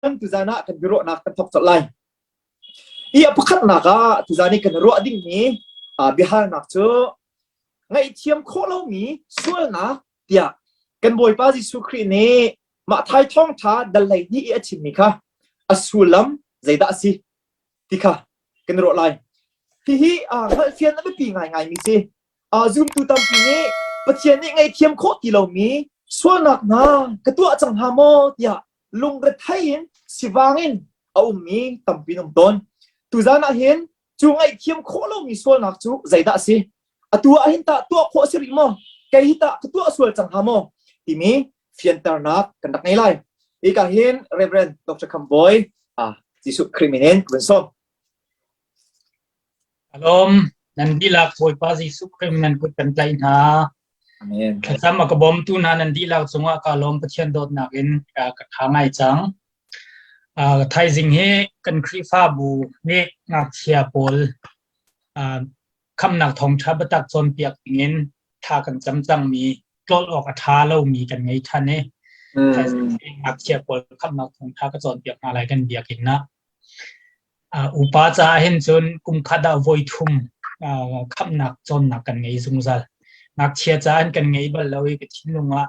Tuzan ah kan biaruahnak kan thawk colh lai. I a pakhatnak ah tuzan i kan ruah dingmi biahalnak cu ngaihthiam khawh lomi sualnak tiah kan Bawipa Jesuh Khrih nih mah thai thawngṭha dal 12 i a chimmi kha a sullam zeidah a si ti kha kan ruah lai. Hihi hngalhfian a biapi ngaingaimi si. Zumtu tampi nih Pathian nih ngaihthiam khawh ti lomi sualnak hna ka tuah cang hnga maw tiah lungrethei in sivang in a ummi tampi an um tawn. Tuzan ah hin cu ngaihthiam khawh lomi sualnak cu zeidah a si? Atu ah hin tah tuah khawh a si rih maw? Kei hi tah ka tuah sual cang hnga maw? Timi fianternak kan rak ngei lai. Hika hin Reverend Dr. Kham Bawi Jesuh Khrih min in ka vun sawm. Alom, nan dihlak Bawipa Jesuh Khrih nan kut kan tlaih hna. Amen. Thlacam a ka bawmtu hna nan dihlak cungah ka lawm Pathian dawtnak in ka tha ngai cang. Uh, thaizing hi kan Khrihfabu nih ngakchia pawl uh, khamnak thawngṭha biatak cawnpiak dingin tha kan cam cangmi tlolh awk a ṭha lomi kan ngei ṭhan i thaizing hi ngakchia pawl khamnak thawngṭha ka cawnpiak hna lai kan biakinn ah. Uh, upa caah hin cun kum khat ah voi thum uh, khamhnak cawnnak kan ngei zungzal. Ngakchia caah hin kan ngei bal lo i ka thinlung ah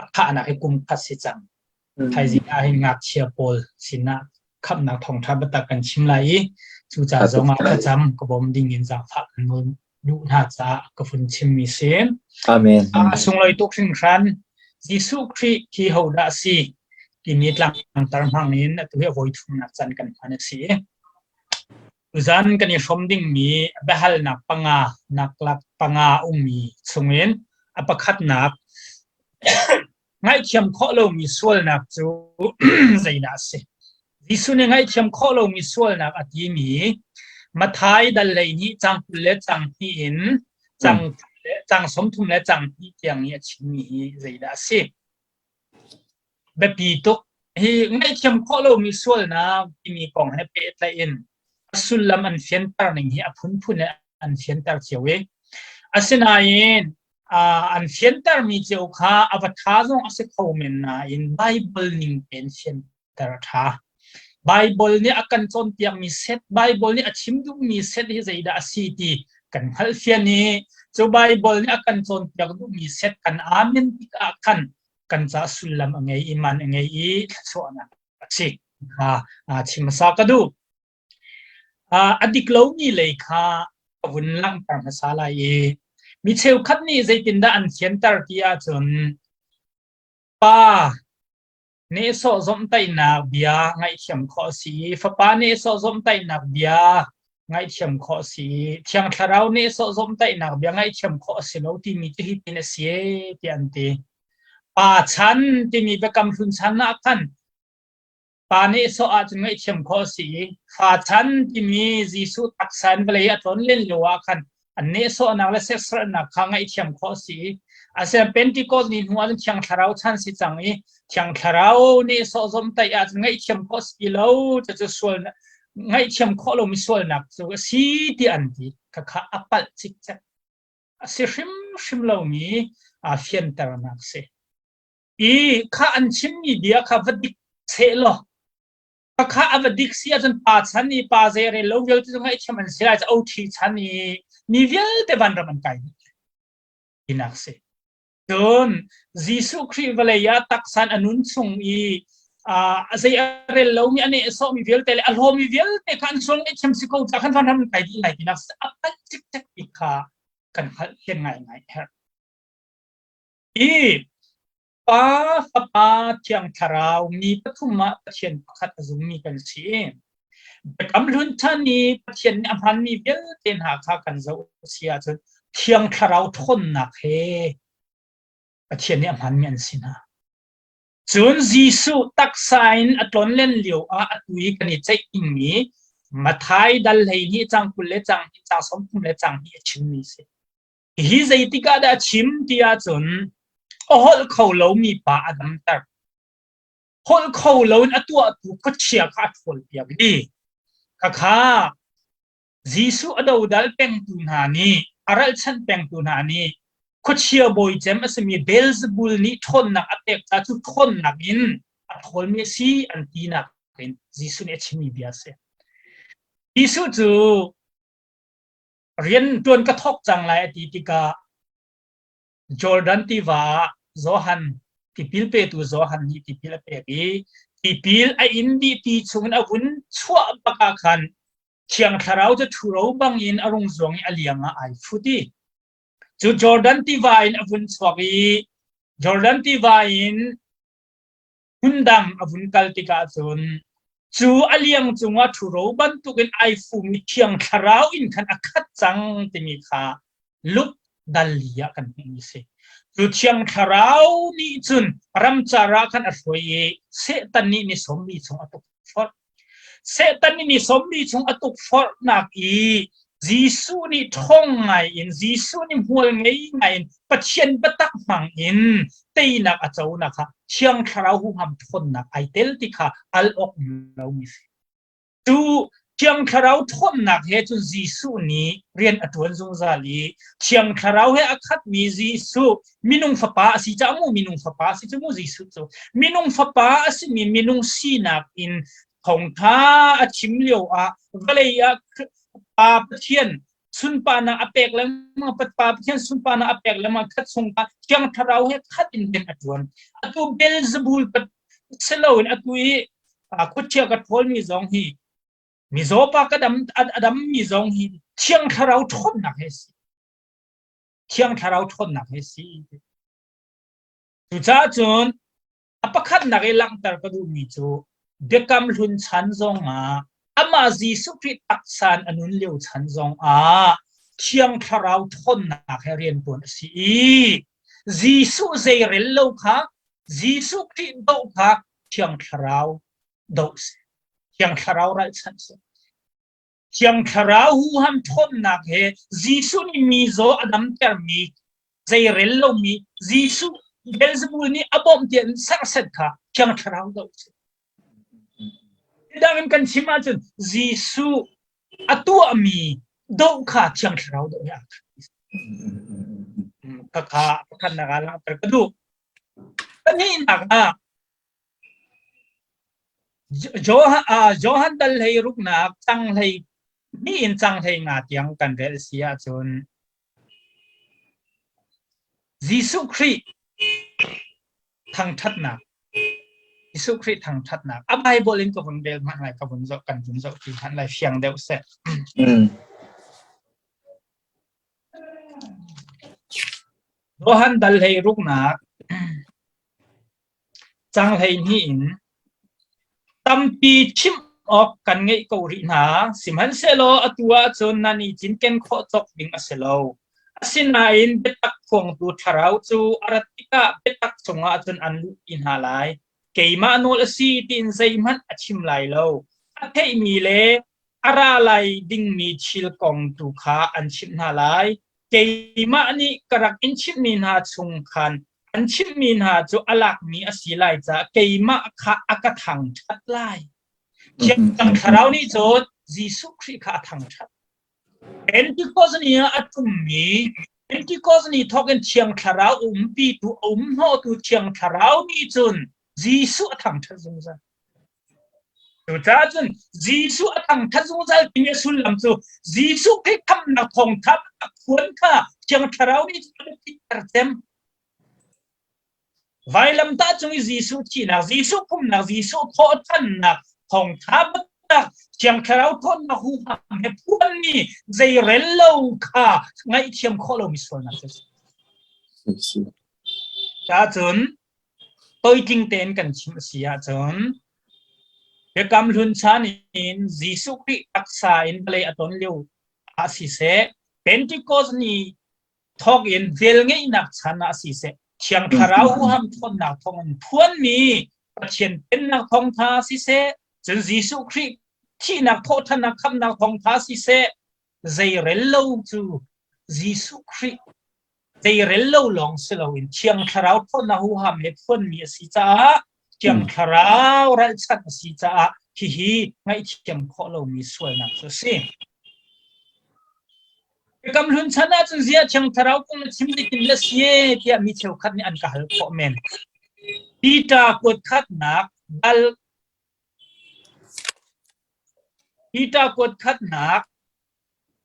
a khahnak hi kum khat si cang. Thaizing ah hin ngakchia pawl sinah khamhnak thawngṭha biatak kan chim lai i cucaah zong ah thlacam ka bawm ding in zaangfah kan nawl duh hna caah ka vun chimmi si. Amen. A sunglawi tuk hringhran. Jesuh Khrih hi hodah a si timi tlangtar hmang in atu hi a voi thumnak can kan hman a si. Tuzan kan i hrawm dingmi biahalnak panga naklak panga ummi chungin a pakhatnak Ngaihthiam khawh lomi sualnak cu zeidah a si? Jesuh nih ngaihthiam khawh lomi sualnak a timi Matthai dal 12 cang 20 le cang hnih in cang cang 30 le cang hnih tiang i a chimmi hi zeidah a si? Biapi tuk. Hi ngaihthiam khawh lomi sualnak timi kong he pehtlaih in a sullam an fianter ning hi a phunphun in an fianter cio i asinain an fiantermi cio kha a va ṭha zong a si kho men nain Baibal ning tein fianter a ṭha. Baibal nih a kan cawnpiakmi set, Baibal nih a chim duhmi set hi zeidah a si ti kan hngalhfian i cu Baibal nih a kan cawnpiak duhmi set kan amen tikah khan kan ca sullam a ngei i man a ngei i thluachuahnak a si. Kha chim hmasa ka duh. A dik lomi lei kha ka vun langhter hmasa lai i mi cheukhat nih zeitindah an fianter ti ahcun pa nehsawh zawmhtaihnak bia ngaihthiam khawh a si i fapa nehsawh zawmhtaihnak bia ngaihthiam khawh a si i Thiang Thlarau nehsawh zawmhtaihnak bia ngaihthiam khawh a si lo timi cu hitin a si ee tiah an ti. Pa chan timi biakam hlun chan ah khan Pa nehsawh ahcun ngaihthiam khawh a si i fa chan timi Jesuh taksa in vawlei a tlawn len lio ah khan an nehsawhnak le siasarhnak kha ngaihthiam khawh a si i asinain Pentecost ni hnu ahcun Thiang Thlarau chan si cang i Thiang Thlarau nehsawh zawmtaih ahcun ngaihthiam khawh a si ti lo cucu sual ngaihthiam khawh lomi sualnak cu a si tiah an ti. Khakha a palh cikcek. A si hrimhrim lomi aa fianternak a si. I kha an chimmi bia kha va dik seh law kha a va dik si ahcun pa chan i pa zei rel lo vialte cu ngaihthiam an si lai cu OT chan i mi vialte vanram an kai dih tinak si. Cun Jesuh Khrih vawlei ah taksan a nun chung i a zei a rel lomi a nehsawhmi vialte le a hlawmi vialte kha an sual ngaihthiam si ko ca khan vanram an kai dih lai tinak si. A palh cikcek ti kha kan hngalh fian ngaingai a herh. Hi Pa, Fapa, Thiang Thlarau mi pathum ah Pathian pakhat a zummi kan si. Biakam Hlun chan i Pathian nih a hmanmi vialte hna kha kan zoh a si ahcun Thiang Thlarau ṭhawnnak he Pathian nih a hmanmi an si hna. Cun Jesuh taksa in a tlonlen lio ah atu i kan i ceih dingmi Matthai dal 12 cang 20 le cang hnih cang 30 le cang hnih a chimmi a si. Hi zeitik ah dah a chim ti ahcun a holh kho lomi pa a damter. Holh kho loin a tuahtu khuachia kha a ṭhawlpiak i khakha Jesuh a dodal pengtu hna nih a ralchanh pengtu hna nih khuachia bawi cem a simi Beelzebul nih ṭhawnnak a pek caah cu ṭhawnnak in a ṭhawlmi a si an tinak. in Jesuh nih a chimmi bia a si. Jesuh cu rian ṭuan ka thawk cang lai a ti tikah Jordan tiva ah Johan tipil petu Johan nih tipil a pek i tipil a in dih ti chungin a vun chuah bak ah khan Thiang Thlarau cu ṭhuro bangin a rung zuang i a liang ah ai fut i cu Jordan tiva in a vun chuak i Jordan tiva in hmundang a vun kal tikah cun cu a liang cungah ṭhuro bantukin ai fumi Thiang Thlarau in khan a khat cang timi kha Luke dal li ah kan hmuhmi si. Cu Thiang Thlarau nih cun ramcar ah khan a hruai i Satan nih ni sawmli chung a tukforh. Satan nih ni sawmli chung a tukforhnak i Jesuh nih ṭhawng ngai in Jesuh nih hmual ngei ngai in Pathian biatak hmang in teinak a conak kha Thiang Thlarau huham ṭhawnnak ai tel ti kha al awk um lomi si. Cu Thiang Thlarau ṭhawnnak he cun Jesuh nih rian a ṭuan zungzal i Thiang Thlarau he a khatmi Jesuh minung fapa a si caah mu minung fapa a si cu mu Jesuh cu minung fapa a simi minung sinak in thawngṭha a chim lio ah vawlei ah Pa Pathian sunparnak a pek lengmang Pa Pathian sunparnak a pek lengmang khat chung ah Thiang Thlarau he khat in rian a ṭuan. Atu Beelzebul siloin atu i khuachia ka ṭhawlmi zong hi mizaw pa ka dam a dammi zong hi Thiang Thlarau ṭhawnnak he si. Thiang Thlarau ṭhawnnak he si. Cucaah cun A pakhatnak i langhter ka duhmi cu Biakam Hlun chan zongah amah Jesuh Khrih taksa in a nun lio chan zongah Thiang Thlarau ṭhawnnak he rianṭuan a si i Jesuh zeirel lo kha Jesuh Khrih doh kha Thiang Thlarau doh si. Thiang Thlarau ralchanh si. Thiang Thlarau huham ṭhawnnak he Jesuh nih mi zaw a damtermi zeirel lomi Jesuh Beelzebul nih a bawmh tiah serhset kha Thiang Thlarau doh a si. Midang in kan chim ahcun Jesuh a tuahmi doh kha Thiang Thlarau doh he aa khat. Khakha pakhatnak ah langhter ka duh. Pahnihnak ah Johan dal hlei ruknak cang hlei hnih in cang hlei nga tiang kan rel si ahcun Jesuh Khrih thangṭhatnak Jesuh Khrih thangṭhatnak a Bible in ka vun rel hmanh lai ka vun zoh kan vun zoh ti hmanh lai fiang deuh seh. Johan dal hlei ruknak Cang 12 in tampi chimh awk kan ngeih ko rih hna, sihmanhsehlaw atu ahcun nan i cinken khawh cawk ding a si lo. Asinain biatak phuangtu Thlarau cu a rat tikah biatak chungah cun an luhpi hna lai. Keimah nawl a si tiin zeihmanh a chim lai lo. A theihmi le a ra lai dingmi thil kong tu kha an chimh hna lai. Keimah nih ka rak in chimhmi hna chung khan An chimhmi hna cu a lakmi a si lai caah keimah kha a ka thangṭhat lai. Thiang Thlarau nih cun Jesuh Khrih kha a thangṭhat. Pentecost ni ah a ṭummi Pentecost ni thawkin Thiang Thlarau umpitu a um hnawhtu Thiang Thlarau nih cun Jesuh a thangṭhat zungzal. Cucaah cun Jesuh a thangṭhat zungzal timi a sullam cu Jesuh Khrih khamhnak thawngṭha a phuan kha Thiang Thlarau nih cun a biapiter cem. Vailamtah cung i Jesuh thihnak, Jesuh phumnak, Jesuh thawhṭhannak thawngṭha biatak, Thiang Thlarau ṭhawnnak huham he phuanmi zeirel lo kha ngaihthiam khawh lomi sualnak cu a si. Cacun toitling tein kan chim a si ahcun Biakam Hlun chan in Jesuh Khrih taksa in vawlei a ton lio ah siseh, Pentecost ni thawk in velngeihnak chan ah siseh, Thiang Thlarau huham ṭhawnnak thawngin phuanmi Pathian Pennak thawngṭha siseh, cun Jesuh Khrih thihnak thawhṭhannak khamhnak thawngṭha siseh, zeirel lo cu Jesuh Khrih zeirel lo lawng si loin Thiang Thlarau ṭhawnnak huham he phuanmi a si caah Thiang Thlarau ralchanh a si caah hihi ngaihthiam khawh lomi sualnak cu a si. Biakam hlun chan ahcun ziah Thiang Thlarau kong na chim zeitin dah si e tiah mi cheukhat nih an ka hal khawh men. Peter kuat khatnak dal Peter kuat khatnak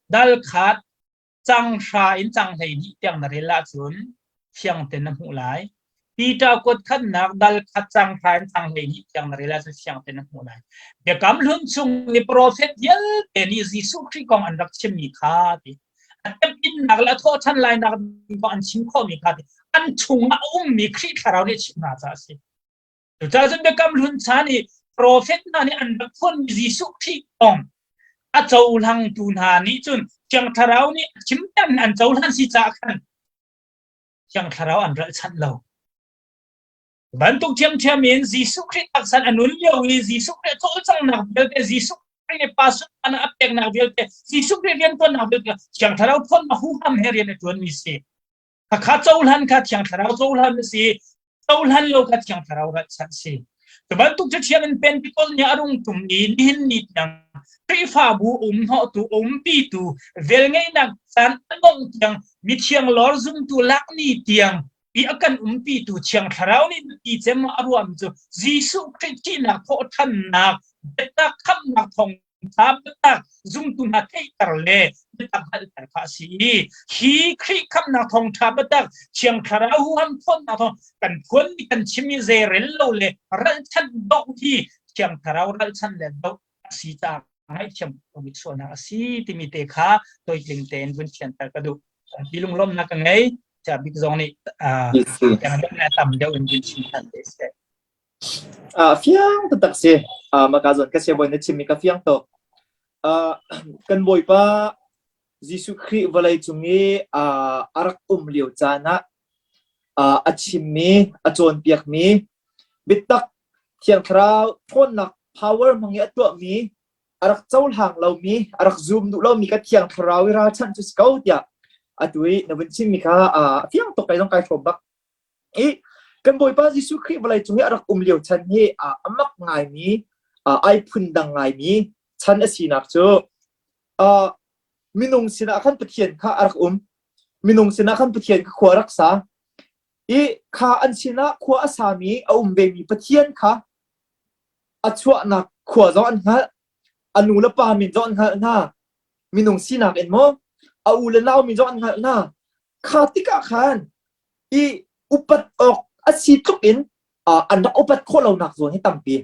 dal khat cang hra in cang 12 tiang na rel ahcun fiang ten na hmuh lai. Peter kuat khatnak dal khat cang hra in cang 12 tiang na rel ahcun fiang ten na hmuh lai. Biakam hlun chung i profet vialte nih Jesuh Khrih kong an rak chimmi kha ti. A temhinnak le a thawhṭhan lainak ding kong an chim khawhmi kha ti. An chungah a ummi Khrih Thlarau nih a chimh hna caah a si. Cucaah cun Biakam Hlun chan i profet hna nih an rak phuanmi Jesuh Khrih kong a cohlangtu hna nih cun Thiang Thlarau nih a chimter in an cohlan si caah khan Thiang Thlarau an ralchanh lo. Bantuk ṭhiamṭhiam in Jesuh Khrih taksan a nun lio i Jesuh Khrih a cawlcanghnak vialte, Jesuh Khrih nih Pa sunparnak a peknak vialte, Jesuh Khrih rianṭuannak vialte Thiang Thlarau ṭhawnnak huham he rian a ṭuanmi si. Khakha cohlan kha Thiang Thlarau cohlan a si. Cohlan lo kha Thiang Thlarau ralchanh a si. Cu bantuk cu in Pentecost ni a rung tum i nihin ni tiang Khrihfabu um hnawhtu, umpitu, velngeihnak caan a dongh tiang mithiang lawr zumtu lak ni tiang i a kan umpitu Thiang Thlarau nih biapi cem ah a ruahmi cu Jesuh Khrih thihnak thawhṭhannak biatak khamhnak thawng Ṭha biatak zumtu hna theihter le biatak hngalhter kha a si i hi Khrih khamhnak thawngṭha biatak Thiang Thlarau huham ṭhawnnak thawng kan phuanmi kan chim i zeirel lo le ralchanh doh hi Thiang Thlarau ralchanh le doh a si caah ngaihthiam lomi sualnak a si timi te kha toitling tein vun thianter ka duh. Hi lunglawmhnak ka ngei. Chia bik zong nih tam deuh in vun chim ṭhan te seh. Fiang taktak si. Maka zawn ka siabawi na chimmi ka fiang tuk. Kan Bawipa Jesuh Khrih vawlei cung i a rak um lio caan ah a chimmi, a cawnpiakmi, biatak Thiang Thlarau ṭhawnnak power hmang i a tuahmi, a rak cohlang lomi, a rak zum duh lomi ka Thiang Thlarau i ralchanh cu si ko tiah atu i na vun chimmi kha a fiang tuk kei zong kai hrawm bak. I kan Bawipa Jesuh Khrih vawlei cung i a rak um lio chan hi a mak ngaimi, ai phundang ngaimi chan a sinak cu minung sinah khan Pathian kha a rak um. Minung sinah khan Pathian kha khua a rak sa. I kha an sinah khua a sami a um vemi Pathian kha a chuahnak khua zong an hngalh. A nu le pa min zong an hngalh hna. Minung sinak in maw a u le nau min zong an hngalh hna. Kha tikah khan i upat awk a si tluk in an rak upat khawh lonak zawn hi tampi.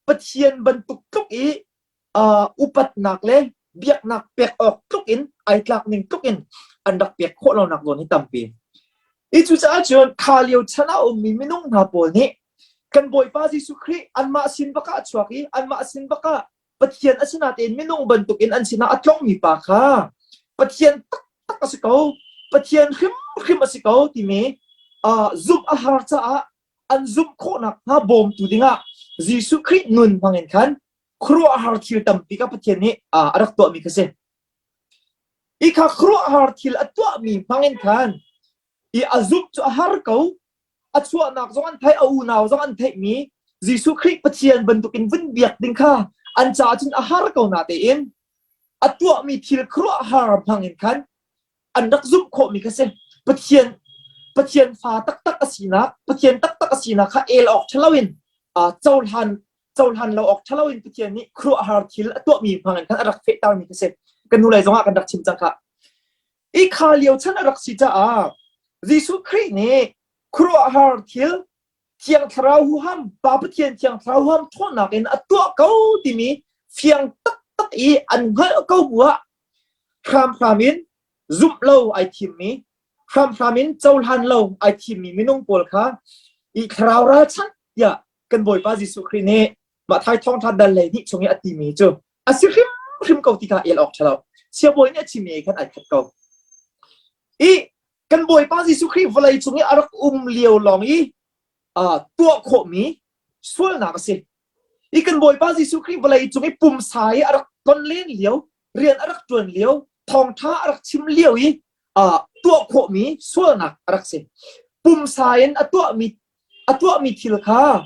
Pathian bantuk tluk i upatnak le biaknak pek awk tluk in ai tlak ning tluk in an rak pek khawh lonak zawn hi tampi. I cucaah cun kha lio chan ah ummi minung hna pawl nih kan Bawipa Jesuh Khrih anmah sin bak ah a chuak i anmah sin bak ah Pathian a si natein minung bantukin an sinah a tlongmi pa kha Pathian taktak a si ko, Pathian hrimhrim a si ko timi zumh a har caah an zumh khawhnak hnga bawmtu dingah Jesuh Khrih nun hmangin khan khuaruahhar thil tampi kha Pathian nih a rak tuahmi kha si. I kha khuaruahhar thil a tuahmi hmangin khan i a zumh cu a har ko a chuahnak zong an theih, a unau zong an theihmi Jesuh Khrih Pathian bantukin vun biak ding kha an caah cun a har ko na tein a tuahmi thil khuaruahhar hmang in khan an rak zumh khawhmi kha si. Pathian Pathian fa taktak a sinak, Pathian taktak a sinak kha el awk ṭha loin cohlan cohlan lo awk ṭha loin Pathian nih khuaruahhar thil a tuahmi hmang in khan a rak fehtermi kha si. Kan hnulei zongah kan rak chim cang kha. I kha lio chan a rak si caah Jesuh Khrih nih khuaruahhar thil Thiang Thlarau huham Pa Pathian Thiang Thlarau huham ṭhawnnak in a tuah ko timi fiang taktak i an hngalh ko bu ah hramhram in zumh lo ai thimmi hramhram in cohlan lo ai thimmi minung pawl kha i thlarau ralchanh tiah kan Bawipa Jesuh Khrih nih Matthai thawngṭha dal 12 chung i a timi cu a si hrimhrim ko ti kha el awk ṭha lo. Siabawi nih a chimmi khan ai khat ko. I kan Bawipa Jesuh Khrih vawlei cung i a rak um lio lawng i tuah khawhmi sualnak a si. I kan Bawipa Jesuh Khrih vawlei cung i pumsa i a rak ton len lio, rian a rak ṭuan lio, thawngṭha a rak chim lio i tuah khawhmi sualnak a rak si. Pumsa in a tuahmi a tuahmi thil kha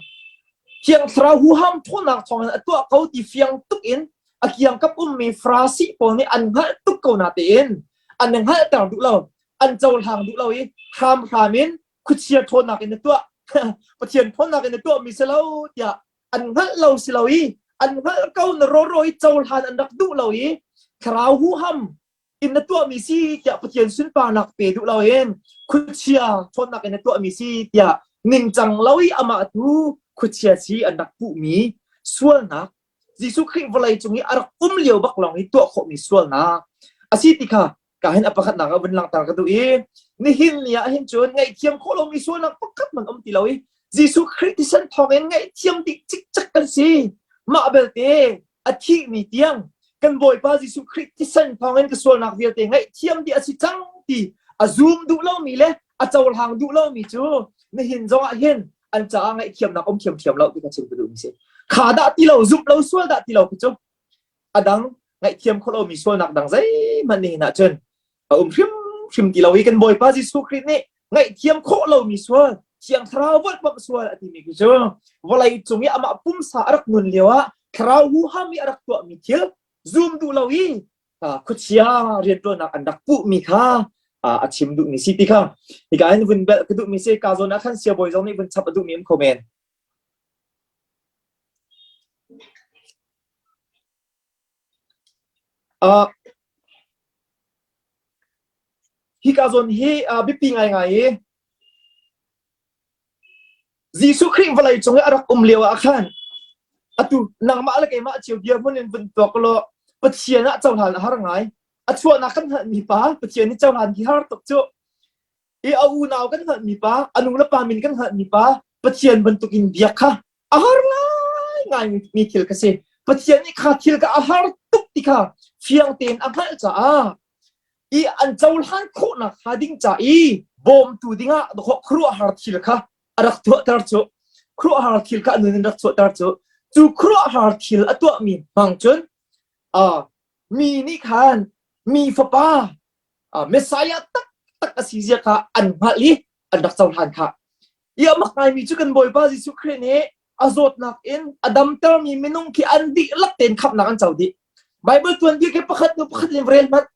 Thiang Thlarau huham ṭhawnnak thawngin a tuah ko ti fiang tuk in a kiangkap ummi Farasi pawl nih an hngalh tuk ko natein an hngalhter duh lo, an cohlang duh lo i hramhram in khuachia ṭhawnnak in a tuah, Pathian ṭhawnnak in a tuahmi si lo tiah an hngalh lo si lo i An hngalh ko na roro i cohlan an rak duh lo i thlarau huham in na tuahmi si tiah Pathian sunparnak pe duh loin khuachia ṭhawnnak in na tuahmi si tiah ningcang lo i amah tu khuachia si an rak puhmi sualnak Jesuh Khrih vawlei cung i a rak um lio bak lawng i tuah khawhmi sualnak a si ti kha ka hin a pakhatnak ah vun langhter ka duh i nihin ni ah hin cun ngaihthiam khawh lomi sualnak pakhat man um ti lo i Jesuh Khrih thisen thawngin ngaihthiam dih cikcek kan si. Mah belte a thihmi tiang kan Bawipa Jesuh Khrih thisen thawngin ka sualnak vialte ngaihthiam dih a si cang ti a zum duh lomi le a cohlang duh lomi cu nihin zongah hin an caah ngaihthiamnak um thiamthiam lo ti ka chim ka duhmi si. Kha dah ti lo zumh lo sual dah ti lo khi cu a dang ngaihthiam khawh lomi sualnak dang zeihmanh nihin ah cun a um hrimhrim ti lo i kan Bawipa Jesuh Khrih nih ngaihthiam khawh lomi sual Thiang Thlarau volhpamh sual a timi khi cu vawlei cung i amah pumsa a rak nun lio ah thlarau huham i a rak tuahmi thil zum duh lo i khuachia rianṭuannak an rak puhmi kha a chim duhmi si ti kha hika hin vun belh ka duhmi si ka zawn ah khan siabawi zong nih vun chap a duhmi um kho men. Uh, hika zawn hi uh, biapi ngaingai i Jesuh Khrih vawlei cung i a rak um lio ah khan atu nangmah le keimah cio dirhmun in vun tuak law Pathian ah cohlan a har ngai. A chuahnak kan hngalhmi pa Pathian i cohlan hi har tuk cu. I a unau kan hngalhmi pa, a nu le pa min kan hngalhmi pa Pathian bantukin biak kha a har ngai mi thil ka si. Pathian nih kha thil ka a har tuk ti kha fiang tein a hngalh caah i an cohlan khawhnak hnga ding ca i bawmtu dingah khuaruahhar thil kha a rak tuahter cu khuaruahhar thil kha a nun in rak chuahter cu cu khuaruahhar thil a tuahmi hmang cun mi nih khan mi fapa Messiah taktak a si zia kha an hngalh i an rak cohlan kha. I a mak ngaimi cu kan Bawipa Jesuh Khrih nih a zawtnak in a damtermi minung khi an dihlak tein khamhnak an co dih. Bible tuanbia khi pakhat hnu pakhat in rel hmanh.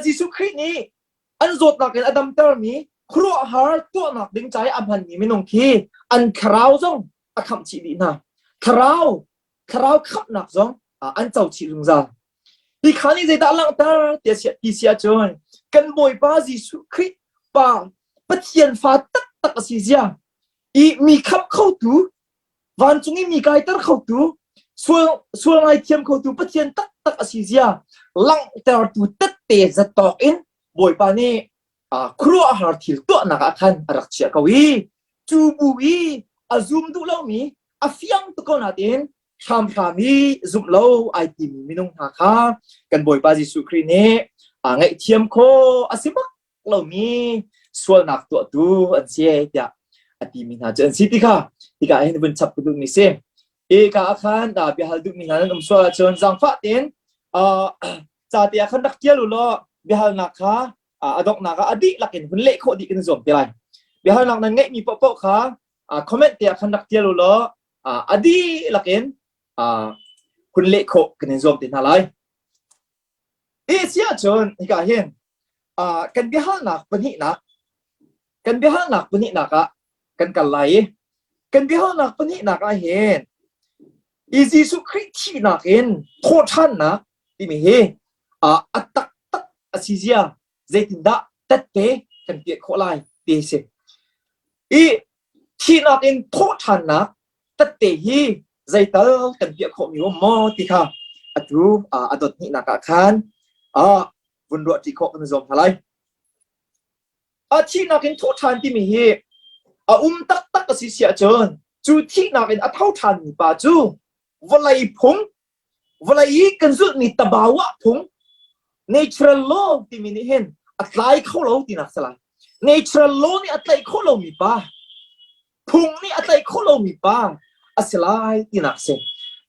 Jesuh Khrih nih an zawtnak in a damtermi khuaruahhar tuahnak ding ca i a hmanmi minung khi an thlarau zong a khamh chih dih hna. Thlarau thlarau khamhnak zong an co chih zungzal. Hi kha nih zeidah langhter ti si ahcun kan Bawipa Jesuh Khrih Pa Pathian fa taktak a si zia i mi khamh khotu vancung i mi kaiter khotu sual sual ngaithiam khotu Pathian taktak a si zia langhtertu tette zatawk in Bawipa nih khuaruahhar thil tuahnak ah khan a rak chiah ko i cu bu i a zum duh lomi a fiang tuk ko nain hramhram i zumh lo ai timi minung hna kha kan Bawipa Jesuh Khrih nih aa ngaihthiam khawh a si bak lomi sualnak tuahtu an si tiah a timi hna cu an si ti kha hika hin vun chap ka duhmi si. Eka ah khan biahal duhmi hna nan um sual ahcun zaangfah tein ca te ah khan rak tial u law biahalnak kha a donghnak ah a dihlak in hun leh khawh dih kan zuam te lai. Biahalnak nan ngeihmi paohpaoh kha comment te ah khan rak tial u law a dihlak in hun leh khawh kan in zuam te hna lai. I si ahcun hika hin kan biahalnak pahnihnak kan biahalnak pahnihnak ah kan kal lai i kan biahalnak pahnihnak ah hin i Jesuh Khrih thihnak in thawhṭhannak timi hi a taktak a si zia zeitindah tette kan piah khawh lai ti a si. I thihnak in thawhṭhannak tette hi zeital kan piah khawhmi um maw ti kha atu a dot hnihnak ah khan vun ruahṭi khawh kan i zuam hna lai. A thihnak in thawhṭhan timi hi a um taktak a si si ahcun cu thihnak in a tho ṭhanmi pa cu vawlei phung vawlei i kan zulhmi tabawah phung natural law timi nih hin a tlai kho lo tinak si lai. Natural law nih a tlaih khawh lomi pa phung nih a tlaih khawh lomi pa a si lai tinak si.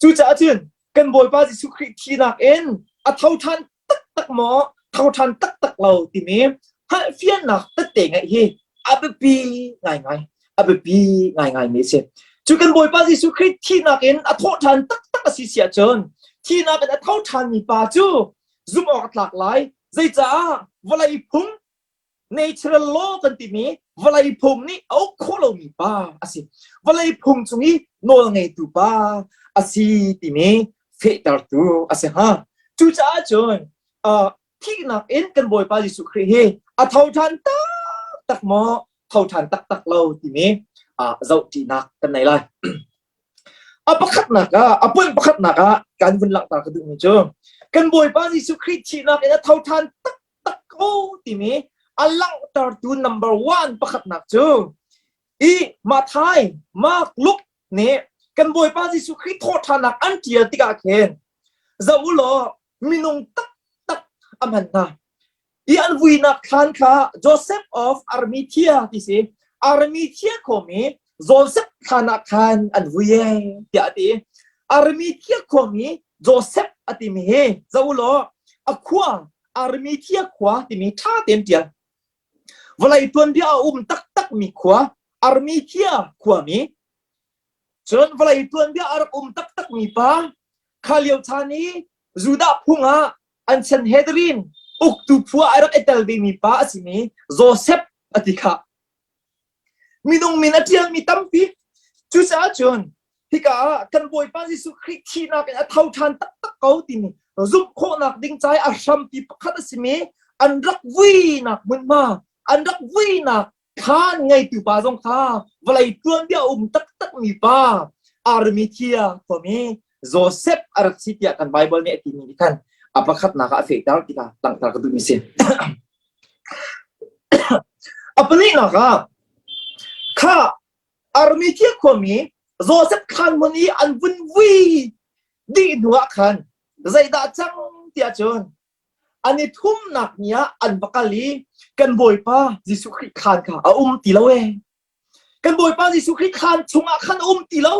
Cucaah cun kan Bawipa Jesuh Khrih thihnak in a tho ṭhan taktak maw tho ṭhan taktak lo timi hngalhfiannak tette ngeih hi a biapi ngaingai a biapi ngaingai mi a si. Cu kan Bawipa Jesuh Khrih thihnak in a thawh ṭhan taktak a si si ahcun thihnak in a tho ṭhanmi pa cu zumh awk a tlak lai. Zeicah vawlei phung natural law kan timi Vawlei phung nih a uk khawh lomi pa a si. Vawlei phung cung i nawl ngeitu pa a si timi fehtertu a si hnga. Cucaah cun thihnak in kan Bawipa Jesuh Khrih hi a tho ṭhan taktak maw tho ṭhan taktak lo timi zohṭinak kan nei lai. A pakhatnak ah, a point pakhatnak ah kan vun langhter ka duhmi cu kan Bawipa Jesuh Khrih thihnak in a tho ṭhan taktak ko timi a langhtertu number one pakhatnak cu i Matthai, Mark, Luke nih kan Bawipa Jesuh Khrih thawhṭhannak an ṭial tikah khin zoh u law minung taktak a hman hna. I an vuinak thlan kha Joseph of Arimathea ti si. Arimathea khuami Joseph thlan ah khan an vui e tiah a ti. Arimathea khuami Joseph a timi hi zoh u law a khua Arimathea khua timi ṭha tein ṭial. Vawlei tuanbia a um taktakmi khua Arimathea khuami cun vawlei tuanbia a rak um taktakmi pa kha lio chan i Judah phung ah an Sanhedrin uktu phu ah a rak i tel vemi pa a simi Joseph a ti kha. Minung min a ṭialmi tampi. Cucaah cun hika ah kan Bawipa Jesuh Khrih thihnak in a tho ṭhan taktak ko timi zumh khawhnak ding ca i a hrampi pakhat a simi an rak vuinak hmunhma, an rak vuinak Khaan ngeitu pa zong kha vawlei tuanbia a um taktakmi pa Arimathea khuami Joseph a rak si tiah kan Bible nih a timi nih khan a pakhatnak ah a fehter ti kha langhter ka duhmi si. A pahnihnak ah kha Arimathea khuami Joseph khaan hmun i an vun vui dih hnu ah khan zeidah cang tiah cun An i thumnak ni ah an va kal i kan Bawipa Jesuh Khrih khaan kha a um ti lo ee. Kan Bawipa Jesuh Khrih khaan chungah khan a um ti lo.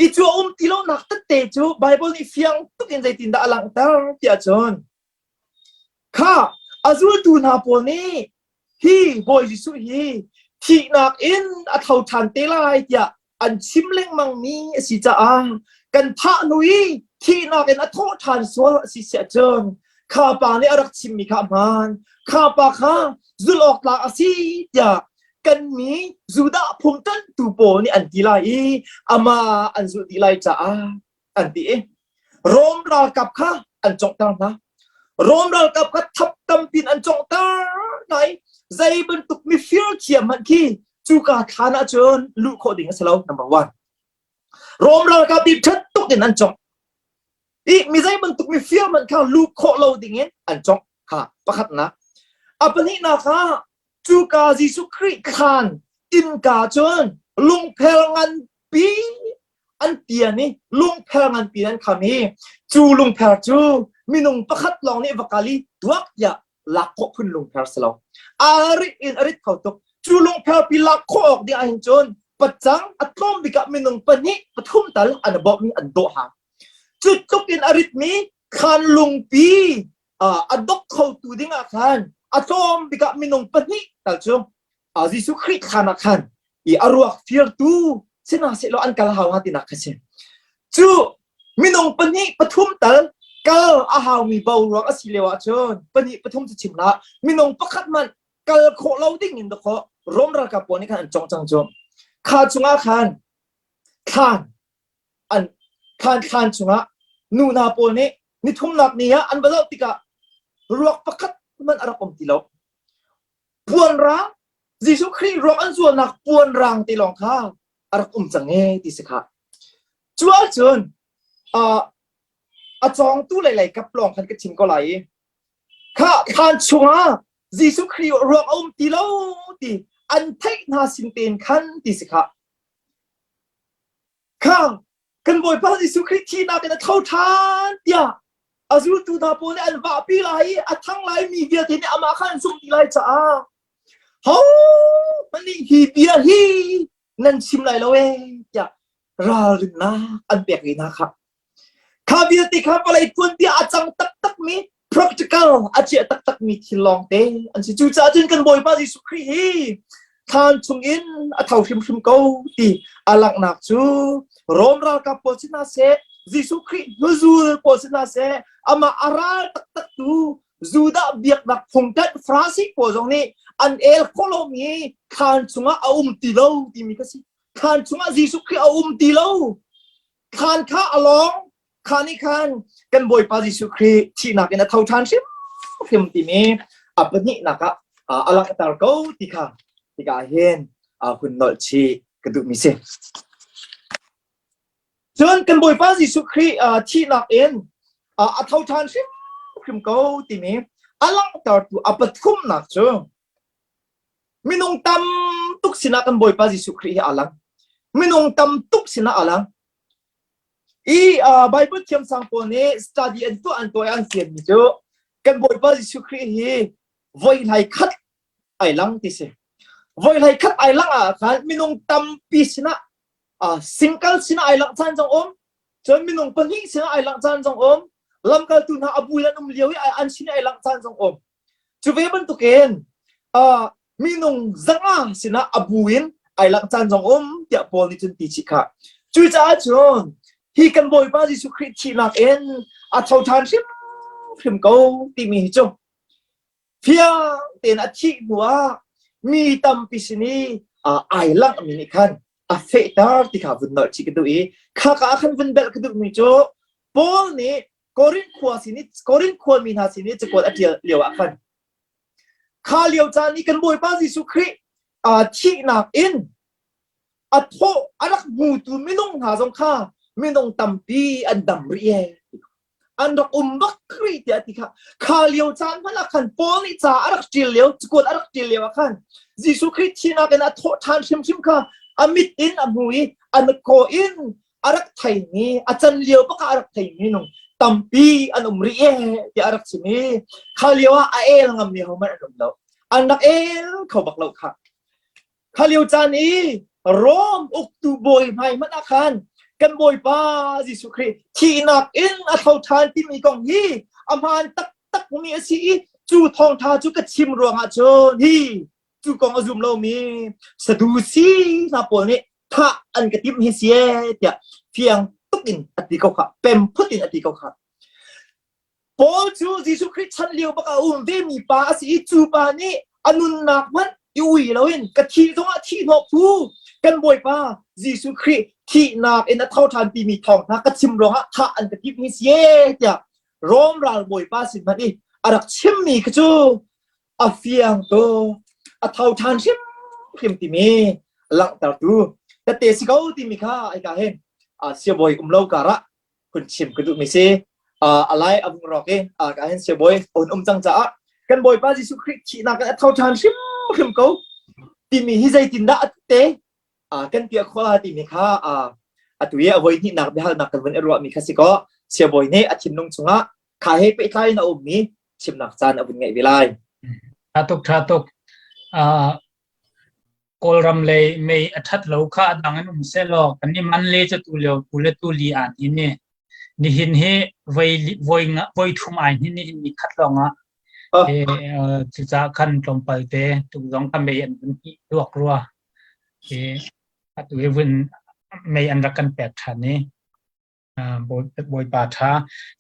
I cu a um ti lonak tette cu Bible nih fiang tuk in zeitindah a langhter tiah cun kha a zultu hna pawl nih hi Bawi Jesuh hi thihnak in a tho ṭhan te lai tiah an chim lengmangmi a si caah kan thah hnu i thihnak in a thawh ṭhan sual a si siah cun kha pa nih a rak chimmi kha a hmaan kha pa kha zulh awk tlak a si tiah kan mi Judah phung ṭanhtu pawl nih an ti lai i amah an zulh dih lai caah an ti i Rom ralkap kha an conghter hna. Rom ralkap kha thap tampin an conghter hna i zei bantuk mifir thiam hmanh khi cuka thlan ahcun luh khawh ding a si lo number one. Rom ralkap nih ṭhat tuk in an congh. I mi zei bantuk mifir hmanh kha luh khawh lo ding in an congh kha pakhatnak. A pahnihnak kha cuka Jesuh Khrih thlan innka cun lungphel nganpi an tian i lungpher nganpi an kham i cu lungpher cu minung pakhat lawng nih va kal i tuak tiah lak khawh phun lungpher si lo a rit in a rit kho tuk cu lungpher pi lak khawh awk ding ahhin cun pacang a tlawm bik ah minung pahnih pathum tal an bawmh i an dawh hang cu tluk in a ritmi khan lungpi a dok khotu ding ah khan a tlawm bik ah minung pahnih tal cu Jesuh Khrih thlan ah khan i a ruak firtu sihmanhsehlaw an kal hau hnga tinak kha si. Cu minung pahnih pathum tal kal a haumi boruak a si lio ahcun pahnih pathum cu chim hlah minung pakhat hmanh kal khawh lo ding in dawkaw Rom ralkap pawl nih khan an cong cang cu. Kha chungah khan thlan an thlan thlan chungah nu hna pawl nih nithumnak ni ah an va zoh tikah ruak pakhat hmanh a rak um ti lo. Puanrang Jesuh Khrih ruang an zualnak puanrang te lawng kha a rak um cang ee ti si kha. Cu ahcun a cawngtu lei lei kap lawng khan ka chim ko lai i kha thlan chungah Jesuh Khrih ruang a um ti lo ti an theih hna sin tein khan ti si kha. Kha kan Bawipa Jesuh Khrih thihnak in a tho ṭhan tiah a zultu hna pawl nih an vahpi lai i a thang lai mi vialte nih amah kha an zumh dih lai caah hohmanh nih hi bia hi nan chim lai lo ee tiah ralrinnak an pek ve hna kha. Kha vialte kha vawlei tuanbia a cang taktakmi practical a ciah taktakmi thil lawngte an si. Cucaah cun kan Bawipa Jesuh Khrih hi thlan chungin a tho hrimhrim ko ti a langhnak cu Rom ralkap pawl si hna seh, Jesuh Khrih hnuzul pawl si hna seh, amah a ral taktak tu Judah biaknak phungtanh Farasi pawl zong nih an el khawh lomi thlan chungah a um ti lo timi kha si. Thlan chungah Jesuh Khrih a um ti lo. Thlan kha a lawng. Kha nih khan kan Bawipa Jesuh Khrih thihnak in a tho ṭhan hrimhrim timi a pahnihnak ah a langhter ko ti kha tikah hin hun nolh chih ka duhmi si. Cun kan Bawipa Jesuh Khrih thihnak in a tho ṭhan hrimhrim ko timi a langhtertu a pathumnak cu minung tam tuk sinah kan Bawipa Jesuh Khrih hi aa lang. Minung tam tuk sinah aa lang. I Bible thiamsang pawl nih study an tuah an tuah an fianmi cu kan Bawipa Jesuh Khrih hi voi hlai khat ai lang ti si. Voi hlai khat ai lang ah khan minung tampi sinah single sinah ai langh caan zong um cun minung pahnih sinah ai langh caan zong um lamkaltu hna a bu an um lio i an sin ai langh caan zong um cu ve bantukin minung zanga sinah a bu in ai langh caan zong um tiah Paul nih cun ti chih kha cucaah cun hi kan Bawipa Jesuh Khrih thihnak in a tho ṭhan hrimhrim ko timi hi cu Fiang tein a thih hnuah mi tampi sin i ai langhmi nih khan a fehter ti kha vun nolh chih ka duh i khaka ah khan vun belh ka duhmi cu Paul nih Korinth khua sin i Korinth khuami hna sin i cakuat a ṭial lio ah khan kha lio caan i kan Bawipa Jesuh Khrih thihnak in a thawh a rak hmutu minung hna zong kha minung tampi an dam rih ee an rak um bak rih tiah ti kha kha lio caan hmanh ah khan Paul nih ca a rak ṭial lio cakuat a rak ṭial lio ah khan Jesuh Khrih thihnak in a thawh ṭhan hrimhrim kha a mit in a hmu i a mitkaw in a rak theimi a can lio bak ah a rak theimi nung tampi an um rih ee tiah a rak chim i kha lio ah a el ngammi hohmanh an um lo an rak el kho bak lo kha Kha lio caan i Rom uktu bawi hmai hmanh ah khan kan Bawipa Jesuh Khrih thihnak in a tho ṭhan timi kong hi a hmaan taktak mi a si i cu thawngṭha cu ka chim ruangah cun hi cu kong a zum lomi Sadusi hna pawl nih thah an ka timh hi si ee tiah fiang tuk in a ti ko kha pem phut in a ti ko kha. Paul cu Jesuh Khrih chan lio bak ah a um vemi pa a si i cu pa nih a nunnak hmanh i ui loin ka thih zongah thih hnawh phu kan Bawipa Jesuh Khrih thihnak in a tho ṭhan timi thawng hna ka chim ruangah thah an ka timh hi si ee tiah Rom ral bawipa sin hmanh i a rak chimmi kha cu a fiang tuk a tho ṭhan hrimhrim timi langhtertu tette si ko timi kha aika hin siabawi um lo karah hun chim ka duhmi si a lai a vung rawk i ka hin siabawi a hun um cang caah kan Bawipa Jesuh Khrih thihnak in a tho ṭhan hrimhrim ko timi hi zeitindah a te kan piah khawh la timi kha atu i a voi hnihnak biahalnak kan vun i ruahmi kha si kaw siabawi nih a thinlung chungah kha he pehtlai in a ummi chimnak caan a vun ngeih ve lai. Tha tuk tha tuk. Kawlram lei mei a ṭhat lo kha a dang in um sehlaw kan i man le cu tu lio tu le tu li aa hnin i nihin hi voi voi nga voi thum ai hnin nihin ni khat lawng ah cucaah khan tlawmpal te tu zong kha mei an vun hnih duak rua i atu hi vun mei an rak kan pek ṭhan i Bawipa ṭha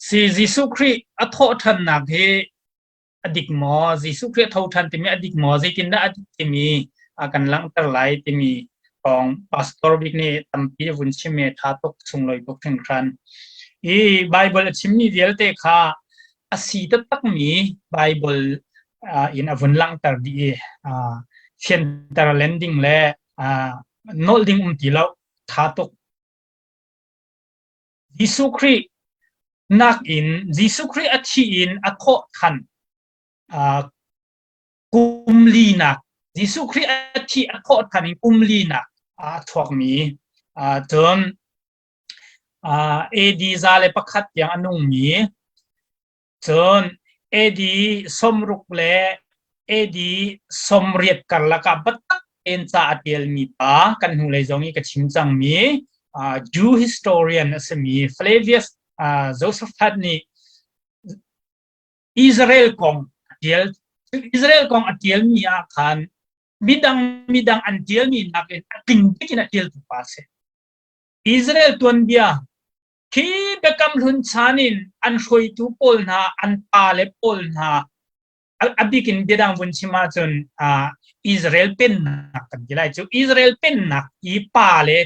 si Jesuh Khrih a thawh ṭhannak hi a dik maw? Jesuh Khrih a tho ṭhan timi a dik maw? Zeitindah a dik timi a kan langhter lai timi kong pastor bik nih tampi a vun chim i ṭha tuk sunglawi tuk hringhran. I Bible a chimmi vialte kha a si taktakmi Bible in a vun langhter dih i fianter len ding le nolh ding um ti lo ṭha tuk. Jesuh Khrih nakin Jesuh Khrih a thih in a thawh than kum linak Jesuh Khrih a thih a thawh than in kum linak a chuakmi cun AD 101 tiang a nungmi Cun AD 60 le AD 80 karlak ah biatak tein ca a ṭialmi pa kan hnulei zong i ka chim cangmi Jew historian a simi Flavius Josephus nih Israel kong a ṭial. Israel kong a ṭialmi ah khan midang midang an ṭialmi nakin a tling bik in a ṭialtu pa a si. Israel tuanbia. Khi Biakam Hlun chan in an hruaitu pawl hna, an pale pawl hna, a bik in biadang vun chim ahcun Israel pennak kan ti lai cu Israel pennak i pa le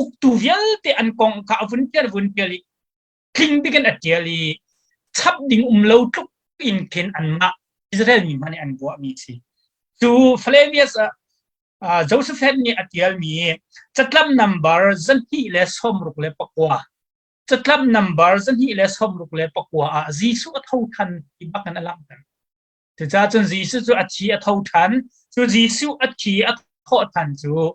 uktu vialte an kong kha a vun tial vun tial i tling bik in a tial i chap ding um lo tluk in khin anmah Israel mi hmanh nih an ruahmi si. Cu Flavius Josephat nih a tialmi catlap nambar 269 catlap nambar 269 ah Jesuh a tho than ti bak in a langhter. Cucaah cun Jesuh cu a thi a tho than. Cu Jesuh a thi a thawh than cu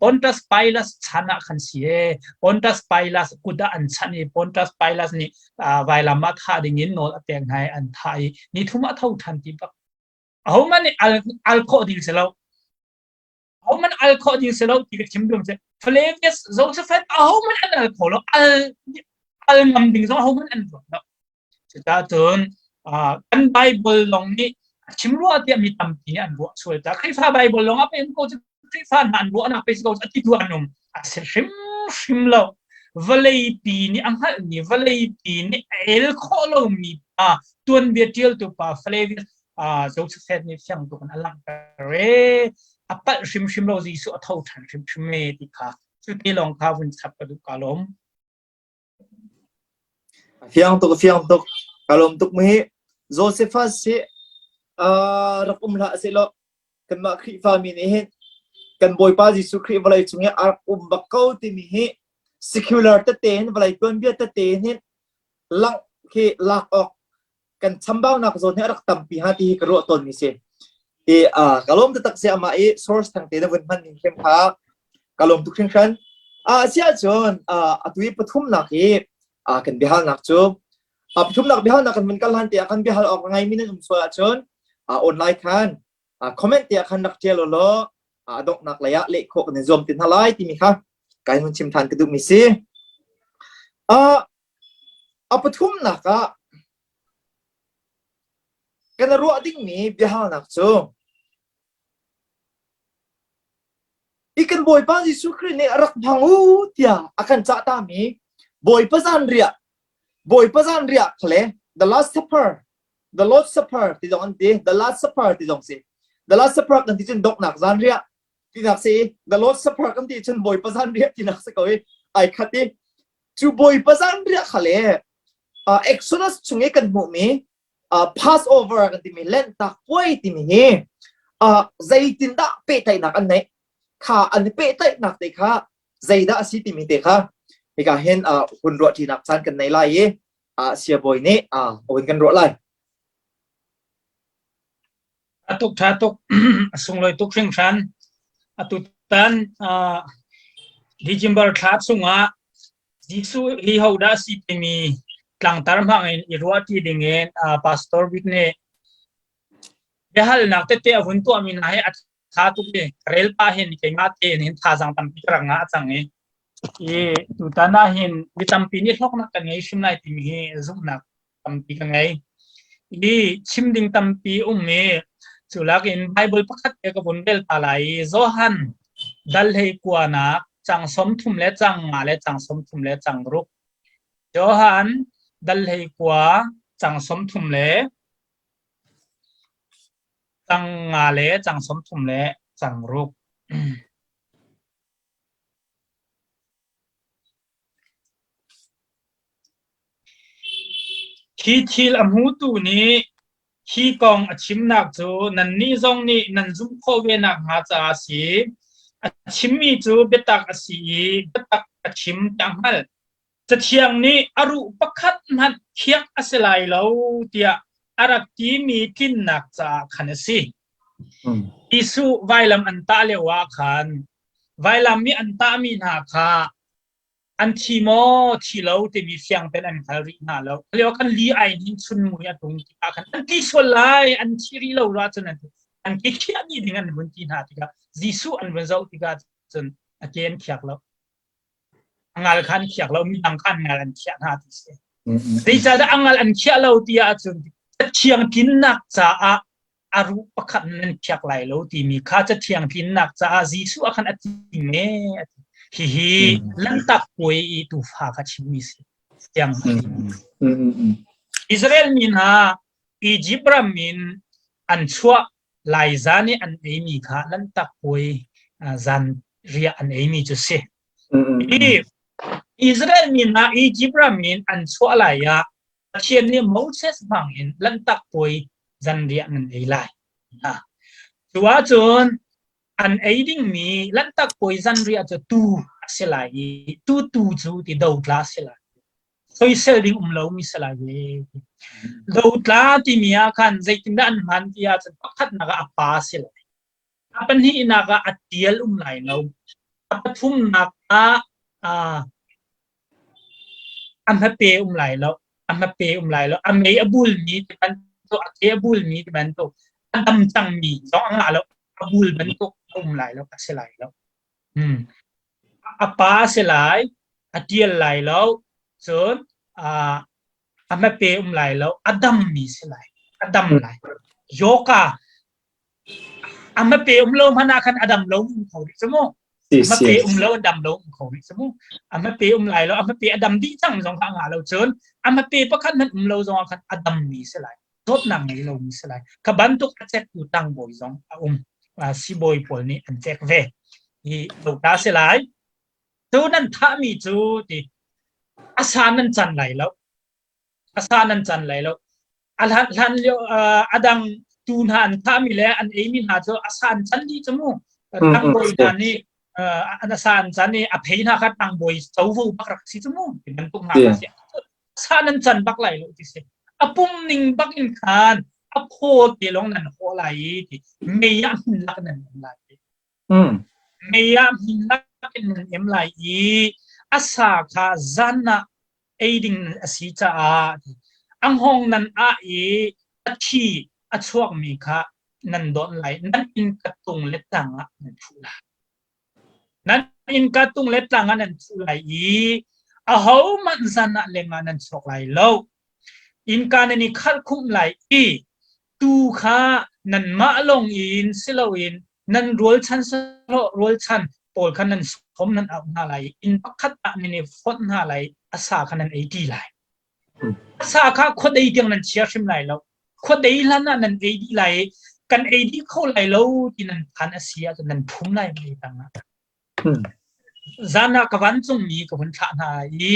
Pontius Pilate chan ah khan si e. Pontius Pilate kut ah an chanh i Pontius Pilate nih vailam ah thah ding in nawl a pek hna i an thah i nithum ah a tho than ti bak. Ahohmanh nih al, al khawh ding si lo. Ahohmanh al khawh ding si lo ti ka chim dum si. Flavius Josephat ahohmanh an al kho lo. Al, al ngam ding zong ahohmanh an ruat lo. Cucaah cun kan Bible lawng nih a chim rua tiah mi tampi nih an ruah sual ta. Khrihfa Bible lawng ah pei um ko cu Khrihfa hna an ruahnak pei si ko a ti tu an um. A si hrimhrim lo. Vawleipi nih a hngalhmi, vawleipi nih a el khawh lomi pa, tuanbia ṭialtu pa Flavius Joseph nih fiang tuk in a langhter e. A palh hrimhrim lo Jesuh a tho ṭhan hrimhrim e ti kha cu te lawng kha vun chap ka duh ka lawm. Fiang tuk fiang tuk ka lawm tuk mu hi Josephus hi rak um hlah sehlaw kanmah Khrihfa mi nih hin kan Bawipa Jesuh Khrih vawlei cung i a rak um bak ko timi hi secular tete in vawlei tuanbia tete in hin langh khi lak awk kan chambaunak zawn hi a rak tampi ha ti hi ka ruah tawn mi si. I ka lawm taktak si amah i source thang te na vun hman ning hrim kha ka lawm tuk hringhran. Asiah cun atu i pathumnak hi kan biahalnak cu pathumnak biahalnak kan vun kal han te ah kan biahal awk ngai mi nan um sual ahcun online khan comment te ah khan rak tial law a donghnak lei ah leh khawh kan i zuam ti hna lai timi kha kai hun chim than ka duh mi si. A pathumnak ah kan ruah dingmi biahalnak cu i kan Bawipa Jesuh Khrih nih a rak hmang u tiah a kan cah tami Bawipa zanriah Bawipa zanriah kha le the Last Supper the Lord's Supper ti zong an ti the Last Supper ti zong si the Last Supper kan ti cun donghnak zanriah tinak si the Lord's Supper kan ti cun Bawipa zanriah tinak si ko i ai khat i Cu Bawipa zanriah kha le uh, Exodus chung i kan hmuhmi uh, Passover kan timi Lanhtak puai timi hi uh, zeitindah pehtlaihnak an neih kha an i pehtlaihnak te kha zeidah a si timi te kha hika hin uh, hun ruah ṭinak caan kan nei lai i uh, siabawi nih uh, hun kan ruah lai. A tuk ṭha tuk a sunglawi tuk hringhran. Atutan uh, December thla chungah Jesuh hi hodah a si timi tlangtar hmang in i ruahṭi dingin uh, Pastor Bik nih biahalnak tete a vun tuahmi hna hi a ṭha tuk i rel pah hin keimah tein hin thazaang tampi ka rak ngah cang i i tutan ah hin mi tampi nih hlawknak kan ngei hrim lai timi hi zumhnak tampi ka ngei. I chim ding tampi um i cu lakin Bible pakhat te ka vun rel ta lai i Johan dal hlei kuanak cang 30 le cang nga le cang 30 le cang ruk. Johan dal hlei kua cang 30 le cang nga le cang 30 le cang ruk. Hi thil a hmutu nih hi kong a chimnak cu nannih zong nih nan zumh khawh ve nakhnga caah a si. A chimmi cu biatak a si i biatak a chim ti a hngalh. Cathiang nih a ruh pakhat hmanh khiak a si lai lo tiah a rak timi tlinnak caah khan a si. Jesuh vailam an tah lioah khan vailam i an tahmi hna kha an thi maw thi lo timi fiang ten an hngal rih hna lo lio kan li ai hin chun mui a tung tikah khan an ti sual lai an thi rih lo ra cun an an ke khiah dih ding an vun ti hna tikah Jesuh an vun zoh tikah cun a ke an khiak lo a ngal kha an khiak lo mi dang kha an ngal an khiah hna ti si zeicahdah a ngal an khiah lo ti ahcun Cathiang tlinnak caah a ruh pakhat nan khiak lai lo timi kha Cathiang tlinnak caah Jesuh ah khan a ti me a ti. Hihi Lanhtak puai i tuufa kha chimmi si. Tiang. Israel mi hna Egypt ram in an chuah lai zan i an eimi kha Lanhtak Puai zan riah an eimi cu si. Hi Israel mi hna Egypt ram in an chuah lai ah Pathian nih Moses hmang in Lanhtak Puai zanriah nan ei lai. Cu ahcun an ei dingmi Lanhtak Puai zanriah cu tuu a si lai i tu tu cu ti dotla a si lai. Soisel ding um lomi si lai ve. Dotla timi ah khan zeitindah an hman ti ahcun pakhatnak ah a pa a si lai. A pahnihnak ah a tial um lai lo. A pathumnak ah a hmape um lai lo. A hmape um lai lo. A mei a bulmi ti bantuk, a ke a bulmi ti bantuk, a dam cangmi zong a ngah lo. A bul bantuk a um lai lo, a si lai lo. Hmm. A pa a si lai, a tial lai lo, cun a hmape um lai lo, a dammi si lai. A dam lai. Yoga A hmape um lo hmanh ah khan a dam lo um kho rih cu mu. A hmape um lo a dam lo um kho rih cu mu. A hmape um lai lo, a hmape a dam dih cang zong kha a ngah lo cun a hmape pakhat hmanh um lo zong ah khan a dammi si lai. Zawtnak ngei lomi si lai. Kha bantuk a cektu tangbawi zong a um. Sibawi pawl nih an cek ve. Hi dota si lai. Cu nan thahmi cu ti a sa nan can lai lo. A sa nan can lai lo. A hlan hlan lio a dang tu hna an thahmi le an eimi hna cu a sa an can dih cu mu. Tangbawi hna nih an a sa an can i a phei hna kha tangbawi covo bak rak si cu mu. Ti bantuk hna kha si. Sa nan can bak lai lo ti si. A pum ning bak in khan a phaw te lawng nan hawh lai i ti mei ah hmun lak nan um lai. Mei ah hmun lak in nan em lai i a sa kha zan ah ei ding a si caah a hngawng nan ah i a thi a chuakmi kha nan dawnh lai. Nan innka tung le tlang ah nan thuh lai. Nan innka tung le tlang ah nan thuh lai i ahohmanh zan ah lengah nan chuak lai lo. Innka nan i khalhkhumh lai i tuu kha nanmah lawng in si loin nan rualchan sahlawh rualchan pawl kha nan sawm nan auh hna lai i inn pakhat ah nan i fonh hna lai i a sa kha nan ei ṭi lai. A sa kha khuadei tiang nan chia hrim lai lo. Khuadei hlan ah nan ei dih lai i kan ei dih kho lai lo ti nan phan a si ahcun nan phum lai mei tangah. Zan ah ka vancungmi ka hun thlah hna i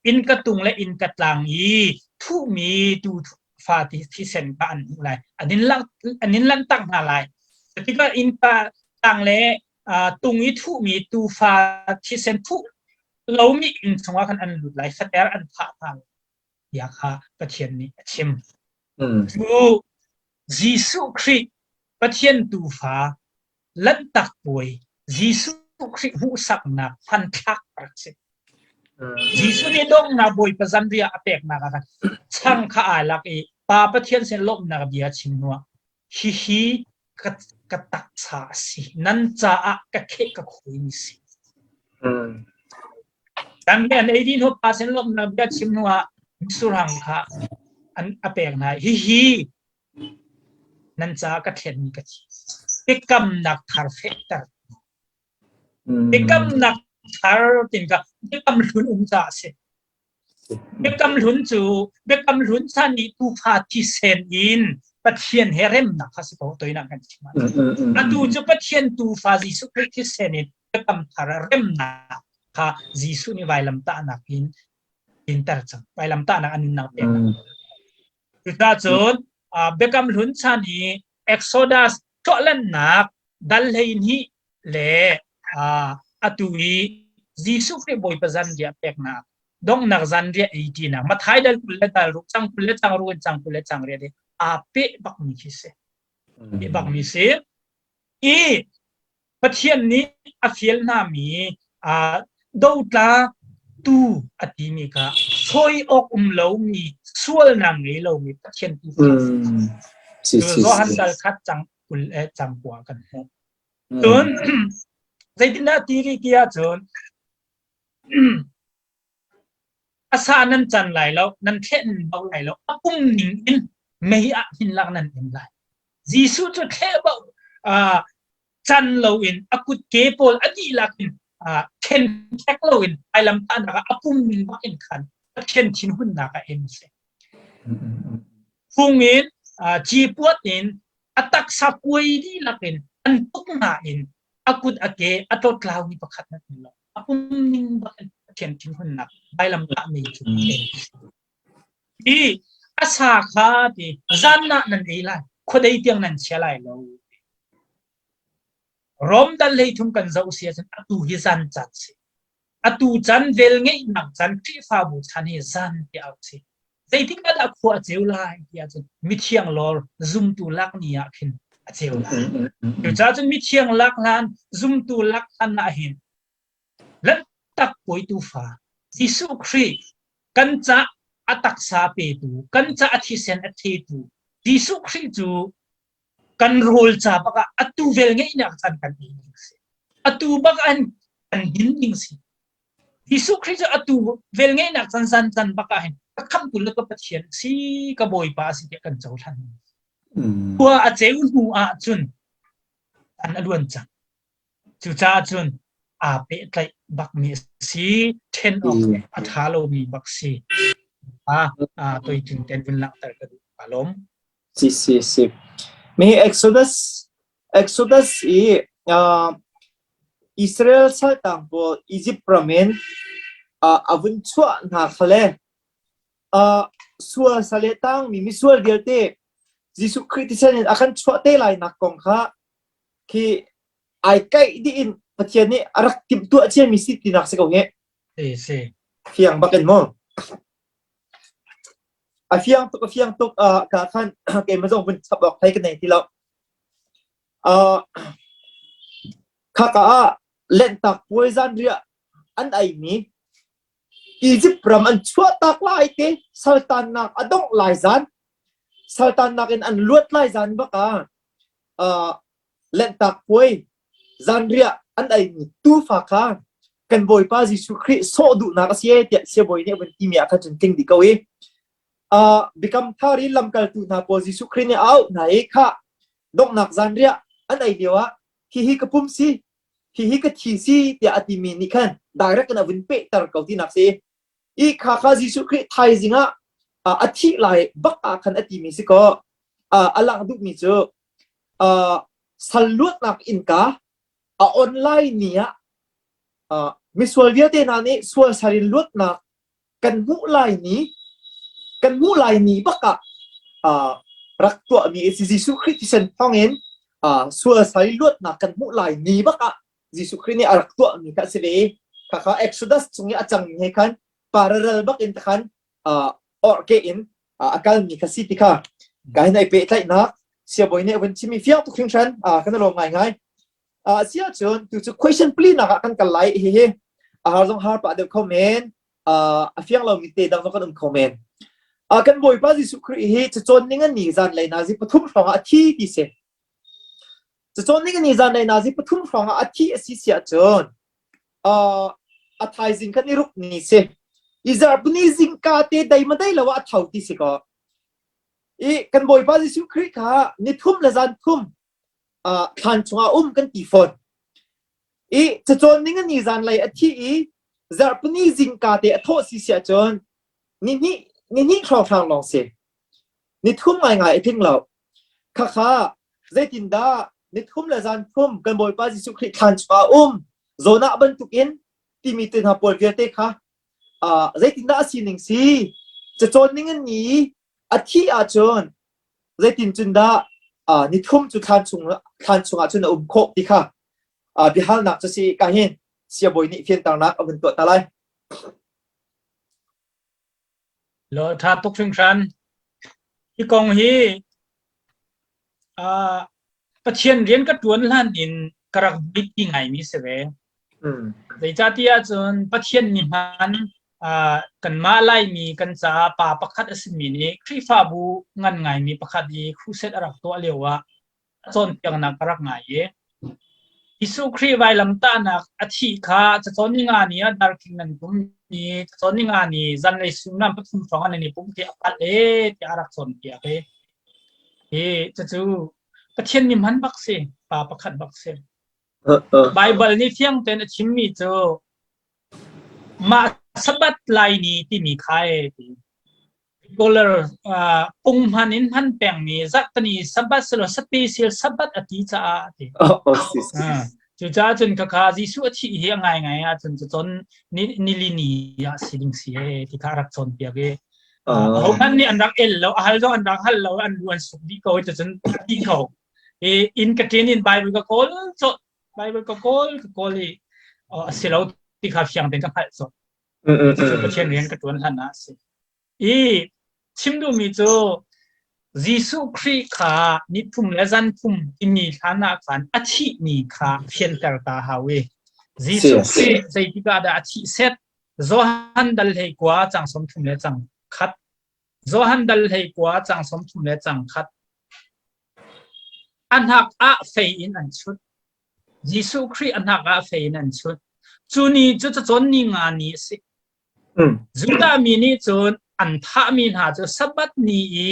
innka tung le innka tlang i thuhmi tuu fa thisen kha an hmuh lai. An in an in lanhtak hna lai. Tikah innka tlang le tung i thuhmi tuufa thisen thuh lomi inn chungah khan an lut lai. Fater an thah hna lai tiah kha Pathian nih a chim. Cu Jesuh Khrih Pathian tuufa Lanhtak Puai Jesuh Khrih hmuhsaknak hmanthlak a rak si. Jesuh nih donghnak Bawipa zanriah a peknak ah khan chang kha aa lak i Pa Pathian sin lawmhnak bia chim hnuah hihi ka, ka taksa a si nan caah ka kheh ka khuimi si. Kan an ei dih hnu pa sin lawmhnak bia chim hnuah misurhang kha an a pek hna hihi Nan caah ka thlenmi ka thi. Biakamnak thar fehter. Biakamnak thar tin ka biakam hlun um caah a si. Biakam hlun cu biakam hlun chan nih tuufa thisen in Pathian he remnak kha si ko toinak kan chim ahcun. Atu cu Pathian tuufa Jesuh Khrih thisen in biakam thar remnak kha Jesuh nih vailamtahnak in inter cang. Vailamtahnak a nunnak pek. Cucaah Biakam Hlun chan i Exodus tuahlannak dal 12 le atu i Jesuh Khrih Bawipa zanriah peknak donghnak zanriah ei ṭinak Matthai dal 20 le dal ruk cang 20 le cang ruk in cang 20 le cang riat i aa peh bakmi khi si. Peh bakmi si. I Pathian nih a fial hnami dotla tu a timi kha sawi awk um lomi sualnak ngei lomi Pathian tu kha Johan dal khat cang kul le cang kua kan hmuh. Cun zeitindah ti rih ti ahcun a sa nan can lai lo, nan thlet nan bauh lai lo, a pum ning in mei ah hmin lak nan em lai. Jesuh cu thleh bauh can loin a kutke pawl a dihlak in ṭhen ṭhek loin vailamtahnak ah a pum ning bak in khan. Pathian thinhunnak a in si. Phung in cipuat in a taksa kuai dihlak in an tuk nain a kut a ke a tlawtlaumi pakhat nan um lo. A um ning bak in Pathian thinhunnak vailamtah mi cu Hi a sa kha ti zan ah nan ei lai, khuadei tiang nan chia lai lo. Rom dal 13 kan zoh si ahcun atu hi zan caan si. Atu chan velngeihnak chan Khrihfabu chan hi zan tiah auh si. Zeitik ah dah khua a ceu lai ti ahcun mithiang lawr zumtu lak ni ah khin a ceu lai. Cucaah cun mithiang lak hlan zumtu lak hlan ah hin Lanhtak puai tuufa Jesuh Khrih kan ca a taksa petu, kan ca a thisen a thetu Jesuh Khrih cu kan rawl ca bak ah atu vel ngeihnak caan kan ei ding si. Atu bak an kan din ding si. Jesuh Khrih cu atu vel ngeihnak caan zan can bak ah hin ka khamhtu le ka Pathian si ka Bawipa si tiah kan cohlan. Khua a ceu hnu ah cun an a luan cang. Cucaah cun aa pehtlaih bakmi a si. Ṭhen awk a ṭha lomi bak si. A toitung ten vun langhter ka duh. Aa lawm. Si si si. Mi Exodus Exodus i uh, Israel saltang pawl Egypt ram in uh, a vun chuah hna kha le uh, sual sale tangmi misual vialte Jesuh Khrih thisen in a kan chuah te lai nak kong kha khi ai kaih dih in Pathian nih a rak timhtuah ciami si tinak si ko he. Si si. Fiang bak in mu. A fiang tuk a fiang tuk uh, ka khan keimah zong vun chap awk thei ka nei ti lo. Uh, khaka ah lentak puai zan riah an ei mi Egypt ram an chuahtak lai te saltannak a dongh lai zan saltannak in an luat lai zan bak ah uh, Lanhtak puai zanriah an eimi tuufa kha kan Bawipa Jesuh Khrih sawh duhnak a si ee tiah siabawi nih a vun timi ah khan cun tling dih ko i uh, biakam thar i lamkaltu hna pawl Jesuh Khrih nih a auh hna i khah donghnak zanriah an ei lio ah hihi ka pum si hihi ka thi si tiah a timi nih khan direct in a vun pehter ko tinak si i kha kha Jesuh Khrih thaizing ah a thih lai bak ah khan a timi si kaw a langh duhmi cu sal luatnak innka a online ni ah misual vialte hna nih sual sal in luatnak kan hmuh lai ni kan hmuh lai ni bak ah rak tuahmi a si Jesuh Khrih thisen thawngin sual sal in luatnak kan hmuh lai ni bak ah Jesuh Khrih nih a rak tuahmi kha a si ve i khakha Exodus chung i a cangmi he khan parallel bak in khan orh in a kalmi kha si ti kha ka hin ai pehtlaihnak siabawi nih a vun chimi fiang tuk hringhran kan i lawm ngaingai. Si ahcun tu cu question pli nak ah kan kal lai hihi a har zong har pah deuh kho men a fiang lomi te dang zong kan um kho men. Kan Bawipa Jesuh Khrih hi cacawn ning an ni zan lei nazi pathum hrawng ah a thi ti si. Cacawn ning an ni zan lei nazi pathum hrawng ah a thi a si si ahcun a thaizing khan i ruk ni si. I zarhpini zingka te dei ma dei lo ah a tho ti si ko. I kan Bawipa Jesuh Khrih kha ni thum le zan thum thlan chungah um kan ti fawn. I cacawn ning ni zan lei a thi i zarhpini zingka te a thawh si si ahcun ni hnih ni hnih hrawnghrang lawng si. Ni thum ngaingai a tling lo. Khakha zeitindah ni thum le zan thum kan Bawipa Jesuh Khrih thlan chungah um Jonah bantukin timi te hna pawl vialte kha zeitindah a sining si cacawn ning an ni a thih ahcun zeitin cun dah ni thum cu thlan chung thlan chungah cun a um khawh ti kha biahalnak cu si ka hin siabawi nih fianternak a vun tuah ta lai. Lo ṭha tuk hringhran. Hi kong hi uh, Pathian rian ka ṭuan hlan in ka rak biapi ngaimi si ve. Zeicahtiah cun Pathian mi hman uh, kanmah Laimi kan caah pa pakhat a simi nih Khrihfabu ngan ngaimi pakhat i crusade a rak tuah lio ah cawnpiaknak ka rak ngai i Jesuh Khrih vailamtahnak a thih kha cacawn ni nga ni ah darkhing nan tum ni cacawn ni nga ni zanlei suimilam pathum hrawng ah nan i pum khi a palh e tiah a rak cawnpiak i hi cucu Pathian mi hman bak si pa pakhat bak si Baibal nih fiang tein a chimmi cu mah Sabbath lai ni timi kha e ti. Regular punghman in hman pengmi zarhtani Sabbath silo special Sabbath a ti caah a ti. Oh, oh, si, si. Cucaah cun khakha Jesuh a thih hi a ngaingai ahcun cucun nili ni ah si ding si e ti kha a rak cawnpiak i ahohmanh nih an rak el lo, a hal zong an rak hal lo, an lu an suk dih ko i cucun a ti ko. I inn ka ṭin in Bible ka kawl cawh, Bible ka kawl ka kawl i a si lo ti kha fiang tein ka hngalh cawh. Cucu Pathian rian ka ṭuan hlan ah a si. I chim duhmi cu Jesuh Khrih kha nithum le zanthum timi hlan ah khan a thihmi kha fianter ta hau i Jesuh Khrih zeitik ah dah a thih set? Johan dal hlei kua cang 30 le cang khat. Johan dal hlei kua cang 30 le cang khat. A hnak ah fei in an chut. Jesuh Khrih a hnak ah fei in an chut. Cu ni cu cacawn ni nga ni a si. Judah mi nih cun an thahmi hna cu Sabbath ni i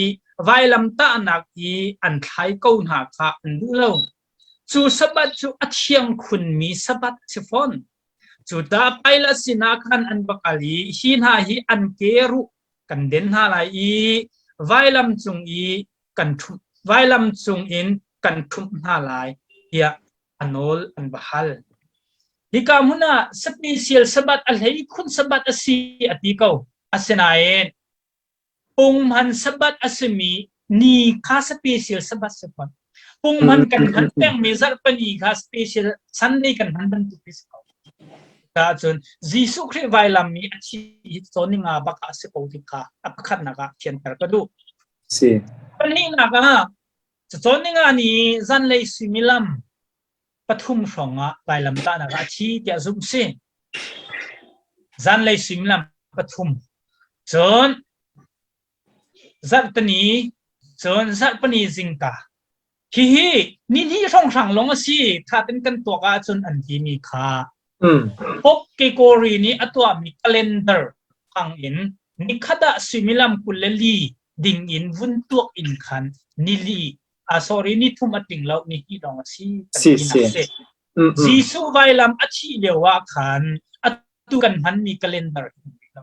vailamtahnak i an thlai ko hna kha an duh lo. Cu Sabbath cu a thiang khunmi Sabbath a si fawn. Cucaah Pilat sinah khan an va kal i hi hna hi an ke ruh kan den hna lai i vailam cung i kan ṭhumh vailam cungin kan ṭhumh hna lai tiah a nawl an va hal. Hika hmun ah special Sabbath a hlei khun Sabbath a si a ti ko. Asinain punghman Sabbath a simi ni kha special Sabbath si fawn. Punghman kan hman pengmi zarhpini kha special Sunday kan hman bantuk hi si ko. Cun Jesuh Khrih vailam i a thi hi cawn nga bak ah a si ko ti kha a pakhatnak ah fianter ka duh. Si. Pahnihnak ah cawn ninga ni zanlei suimilam pathum hrawng ah vailamtahnak ah a thi tiah zumh si. Zanlei suimilam pathum. Cun zarhtini cun zarhpini zingka hihi ni hnih hrawnghrang lawng a si tha ten kan tuak ahcun an timi kha Pope Gregory nih a tuahmi calendar hang in nikhat ah suimilam 24 ding in vun tuak in khan nili ah sorry ni thum a tling lo ni hnih lawng a si kan Si tinak si. si. Jesuh vailam a thih lio ah khan atu kan hmanmi calendar kan ngei lo.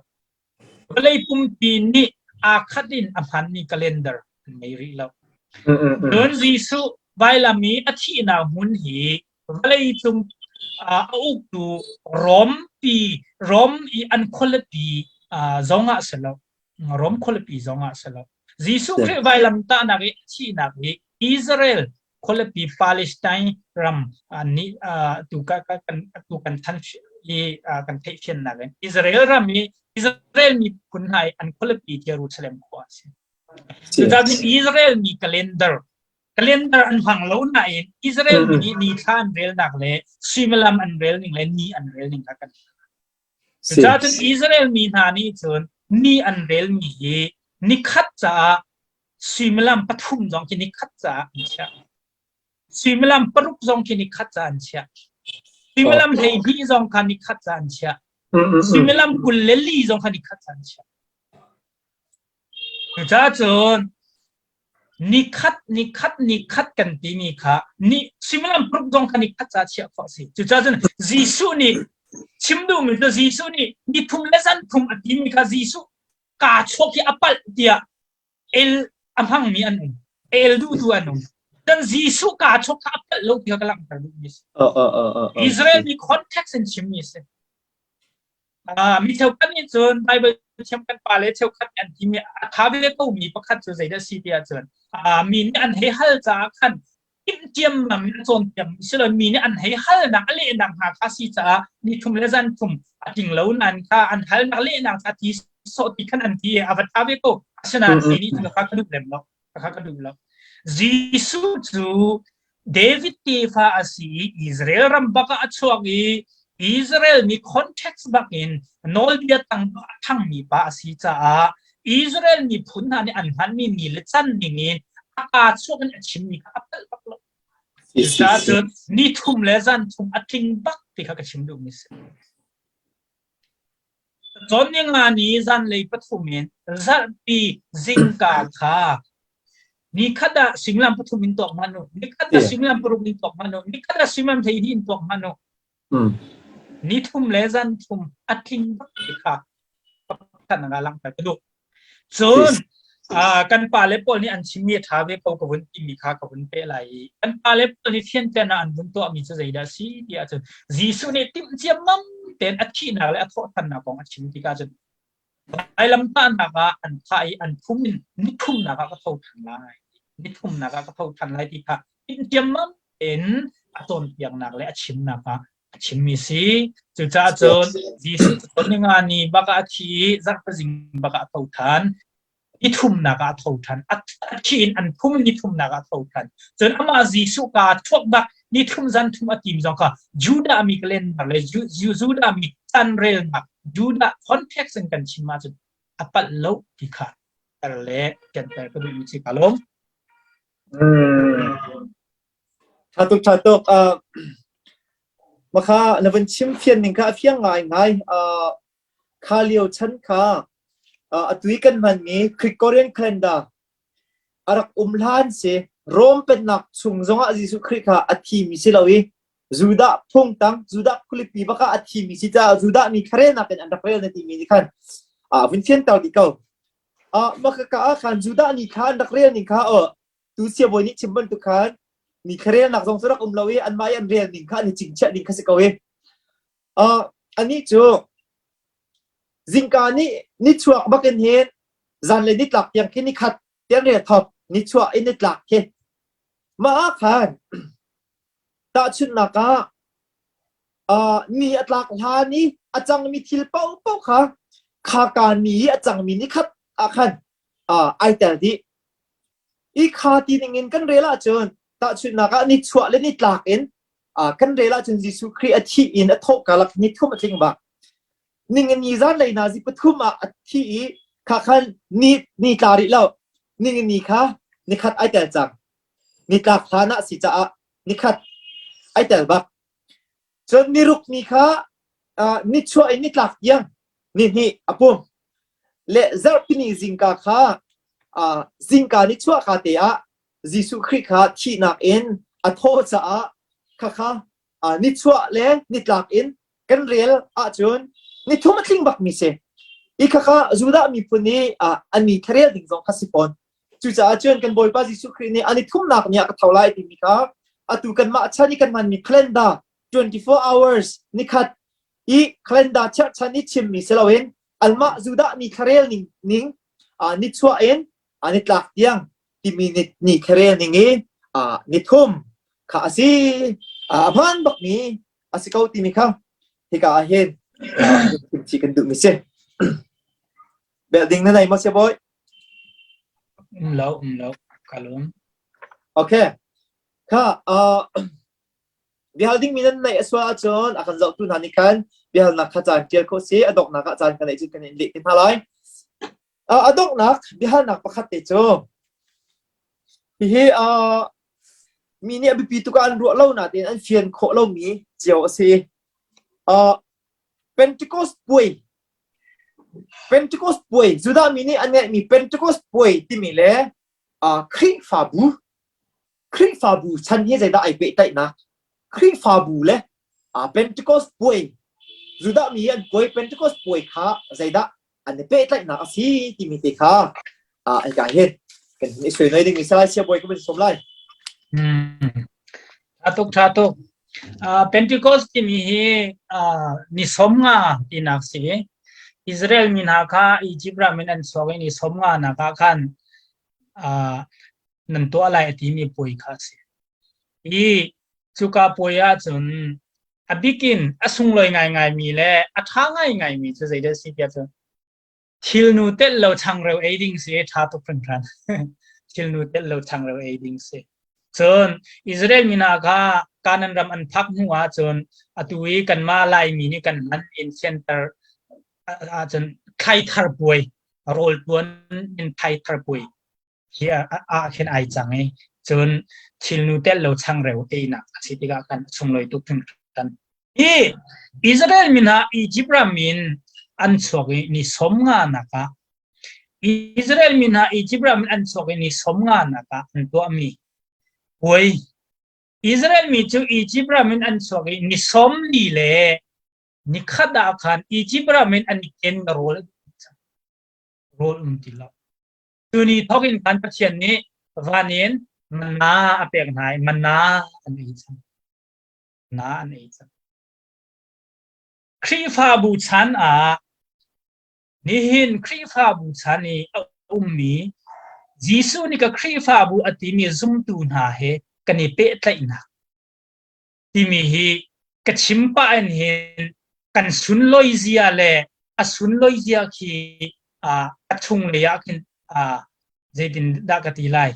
Vawlei pumpi nih aa khat in a hmanmi calendar kan ngei rih lo. Cun Jesuh vailam i a thihnak hmun hi vawlei cung a uktu Rom pi Rom i an khualipi zong ah si lo. Rom khualipi zong ah si lo. Jesuh Khrih vailam tahnak i a thihnak hi Israel khualipi Palestine ram nih tu kan tu kan than i kan theih fiannak in Israel ram i Israel miphun hna i an khualipi Jerusalem khua a si. Cucaah Israel mi calendar calendar an hmang lo nain Israel mi nih ni thla an relnak le suimilam an rel ning le ni an rel ning kha kan Cucaah cun Israel mi hna nih cun ni an relmi hi nikhat caah suimilam pathum zong khi nikhat caah an chiah. Suimilam paruk zong khi nikhat caah an chiah. Suimilam 12 zong kha nikhat caah an chiah. Suimilam 24 zong kha nikhat caah an chiah. Cucaah cun nikhat nikhat nikhat kan timi kha ni suimilam paruk zong kha nikhat ca chiah khawh a si. Cucaah cun Jesuh nih chim duhmi cu Jesuh nih ni thum le zan thum a timi kha Jesuh kaa chuak hi a palh tiah el a hmangmi an um. El duhtu an um. Kan Jesuh kaa chuak kha a palh lo ti kha ka langhter duhmi a si. Israel mi context in chimmi a si. Mi cheukhat nih cun Baibal thiam kan pale cheukhat nih an timi a tha ve komi pakhat cu zeidah a si ti ahcun mi nih an hei hal caah khan timhciammam in a cawnpiak silo mi nih an hei halnak a lehnak hna kha si caah ni thum le zan thum a tling lo nain kha an halnak lehnak kha ti sawh ti khan an ti a va tha ve ko. Asinain kei nih cun kha ka duh lem lo. Kha ka duh lo. Jesuh cu David tefa a si i Israel ram bak ah a chuak i Israel mi context bak in nawlbia tang a ṭhangmi pa a si caah Israel miphun hna nih an hmanmi ni le can ning in a kaa chuak in a chimmi kha a palh bak lo. Cucaah cun ni thum le zan thum a tling bak ti kha ka chim duhmi a si. Cawn ninga ni zanlei pathum in zarhpi zingka kha nikhat ah suimilam pathum in tuak hmanh u, nikhat ah suimilam paruk in tuak hmanh u, nikhat ah suimilam 12 in tuak hmanh u. Ni thum le zan thum a tling bak ti kha. Pakhat na langhter ka duh. Cun kan pale pawl nih an chimmi a ṭha ve ko ka vun timi kha ka vun peh lai i kan pale pawl nih fianternak an vun tuahmi cu zeidah a si ti ahcun Jesuh nih timh ciammam tein a thihnak le a thawhṭhannak kong a chim tikah cun vailamtahnak ah an thah i an phum in ni thumnak ah ka tho ṭhan lai ni thumnak ah ka tho ṭhan lai ti kha timh ciammam tein a cawnpiaknak le a chimnak ah a chimmi si. Cucaah cun Jesuh cu ninga ni bak ah a thi i zarhpazing bak ah a tho ṭhan. Ni thumnak ah a tho ṭhan. A thi in an phum ni thumnak ah a tho ṭhan. Cun amah Jesuh ka chuak bak ni thum zan thum a tim zong kha Judah mi calendar le Judah mi chanrelnak Judah context in kan chim ahcun a palh lo ti kha ter le fianter ka duhmi si ka lawm. Ṭha tuk, ṭha tuk. Uh, makha na van chim fian ning kha a fiang ngai ngai. Uh, kha lio chan kha uh, atu i kan hmanmi Gregorian calendar a rak um hlan si Rome pennak chung zongah Jesuh Khrih kha a thimi si lo i Judah phung tang Judah khualipi bak ah a thimi si caah Judah mi thlarelnak in an rak rel na timi nih khan uh, vun fianter dih ko. Uh, maka ka ah khan Judah ni kha an rak rel ning kha uh, tu siabawi nih chim bantuk khan mi kharelnak zong cu rak um lo i anmah i an rel ning kha an i chingchiah ding kha si ko i uh, anih cu zingka nih nichuak bakin hin zanlei nitlak tiang khi nikhat tiang rel thop nichuah in nitlak khi mah ah khan tahchunhnak ah uh, ni a tlak hlan i a cangmi thil paohpaoh kha khaka ni i a cangmi nikhat ah khan uh, ai tel dih I kha ti ningin kan rel ahcun tahchunhnak ah nichuah le nitlak in kan rel ahcun Jesuh Khrih a thih in a thawh karlak ni thum a tling bak. Ningani zanlei nazi pathum ah a thi i kha khan ni ni tla rih lo. Ningani kha nikhat ai tel cang. Nitlak hlan ah si caah nikhat ai tel bak. Cun niruk ni kha nichuah in nitlak tiang ni hnih a pum. Le zarhpini zingka kha zingka nichuah ka te ah Jesuh Khrih kha thihnak in a thawh caah khakha nichuah le nitlak in kan rel ahcun nithum a tling bakmi si. I khakha Judah miphun i an ni tharel ding zong kha si fawn. Cucaah cun kan Bawipa Jesuh Khrih nih an i thumnak ni ah ka tho lai timi kha atu kanmah chan i kan hmanmi calendar 24 hours nikhat i calendar cherhchan i chimmi si loin anmah Judah ni thlarel ning ning ni chuah in ni tlak tiang timi ni, ni thlarel ning i ni thum kha a si a hmaan bakmi a si ko timi kha hika ah hin chimchih kan duhmi si. Bel ding na nei maw siabawi? Um lo, um lo. Ka lawm. Okay. Kha uh, bihal dingmi nan neih a sual ahcun a kan zohtu hna nih khan biahalnak kha caan ṭial khawh si a donghnak ah caan kan neih cun kan in leh te hna lai. Uh, a donghnak biahalnak pakhat te cu hihi uh, mi nih a biapi tuk ah an ruah lo nain an fian khawh lomi cio a si. Uh, Pentecost puai Pentecost puai Judah mi nih an ngeihmi Pentecost puai timi le uh, Khrihfabu Khrihfabu chan hi zeidah ai pehtlaihnak Khrihfabu le uh, Pentecost puai Judah mi an puai Pentecost puai kha zeidah an i pehtlaihnak a si timi te kha uh, hika hin kan i soi noi ding mi salai sia bawi ka bin som lai. Hmm. Tha tuk tha tuk. Uh, Pentecost timi hi uh, ni 50 tinak si. Israel mi hna kha Egypt ram in an chuak i ni 50 nak ah khan uh, nan tuah lai a timi puai kha a si. I cuka puai ahcun a bikin a sunglawi ngaingaimi le a ṭha ngaingaimi cu zeidah a si tiah cun Thilnu telh lo changreu ei ding si ṭha tuk hringhran. Thilnu telh lo changreu ei ding si. Cun Israel mi hna kha Kanaan ram an phak hnu ahcun atu i kanmah Laimi nih kan hman in thianter ahcun thlaithar puai, rawl ṭuan in thlaithar puai hi ah khin ai cang i cun thilnu telh lo changreu einak a si tikah khan a sunglawi tuk hringhran. Hi Israel mi hna Egypt ram in an chuak i ni 50 nak ah Israel mi hna Egypt ram in an chuak i ni 50 nak ah an tuahmi puai Israel mi cu Egypt ram in an chuak i ni 40 le nikhat ah khan Egypt ram in an i ken rawl. Rawl um ti lo. Tu ni thawk in khan Pathian nih van in manna a pek hna i manna an ei cang. Manna an ei cang. Khrihfabu chan ah nihin Khrihfabu chan i a ummi Jesuh nih ka Khrihfabu a timi zumtu hna he kan i pehtlaihnak timi hi ka chim pah in hin kan sunlawi zia le a sunlawi zia khi a chung lei ah khin zeitin dah ka ti lai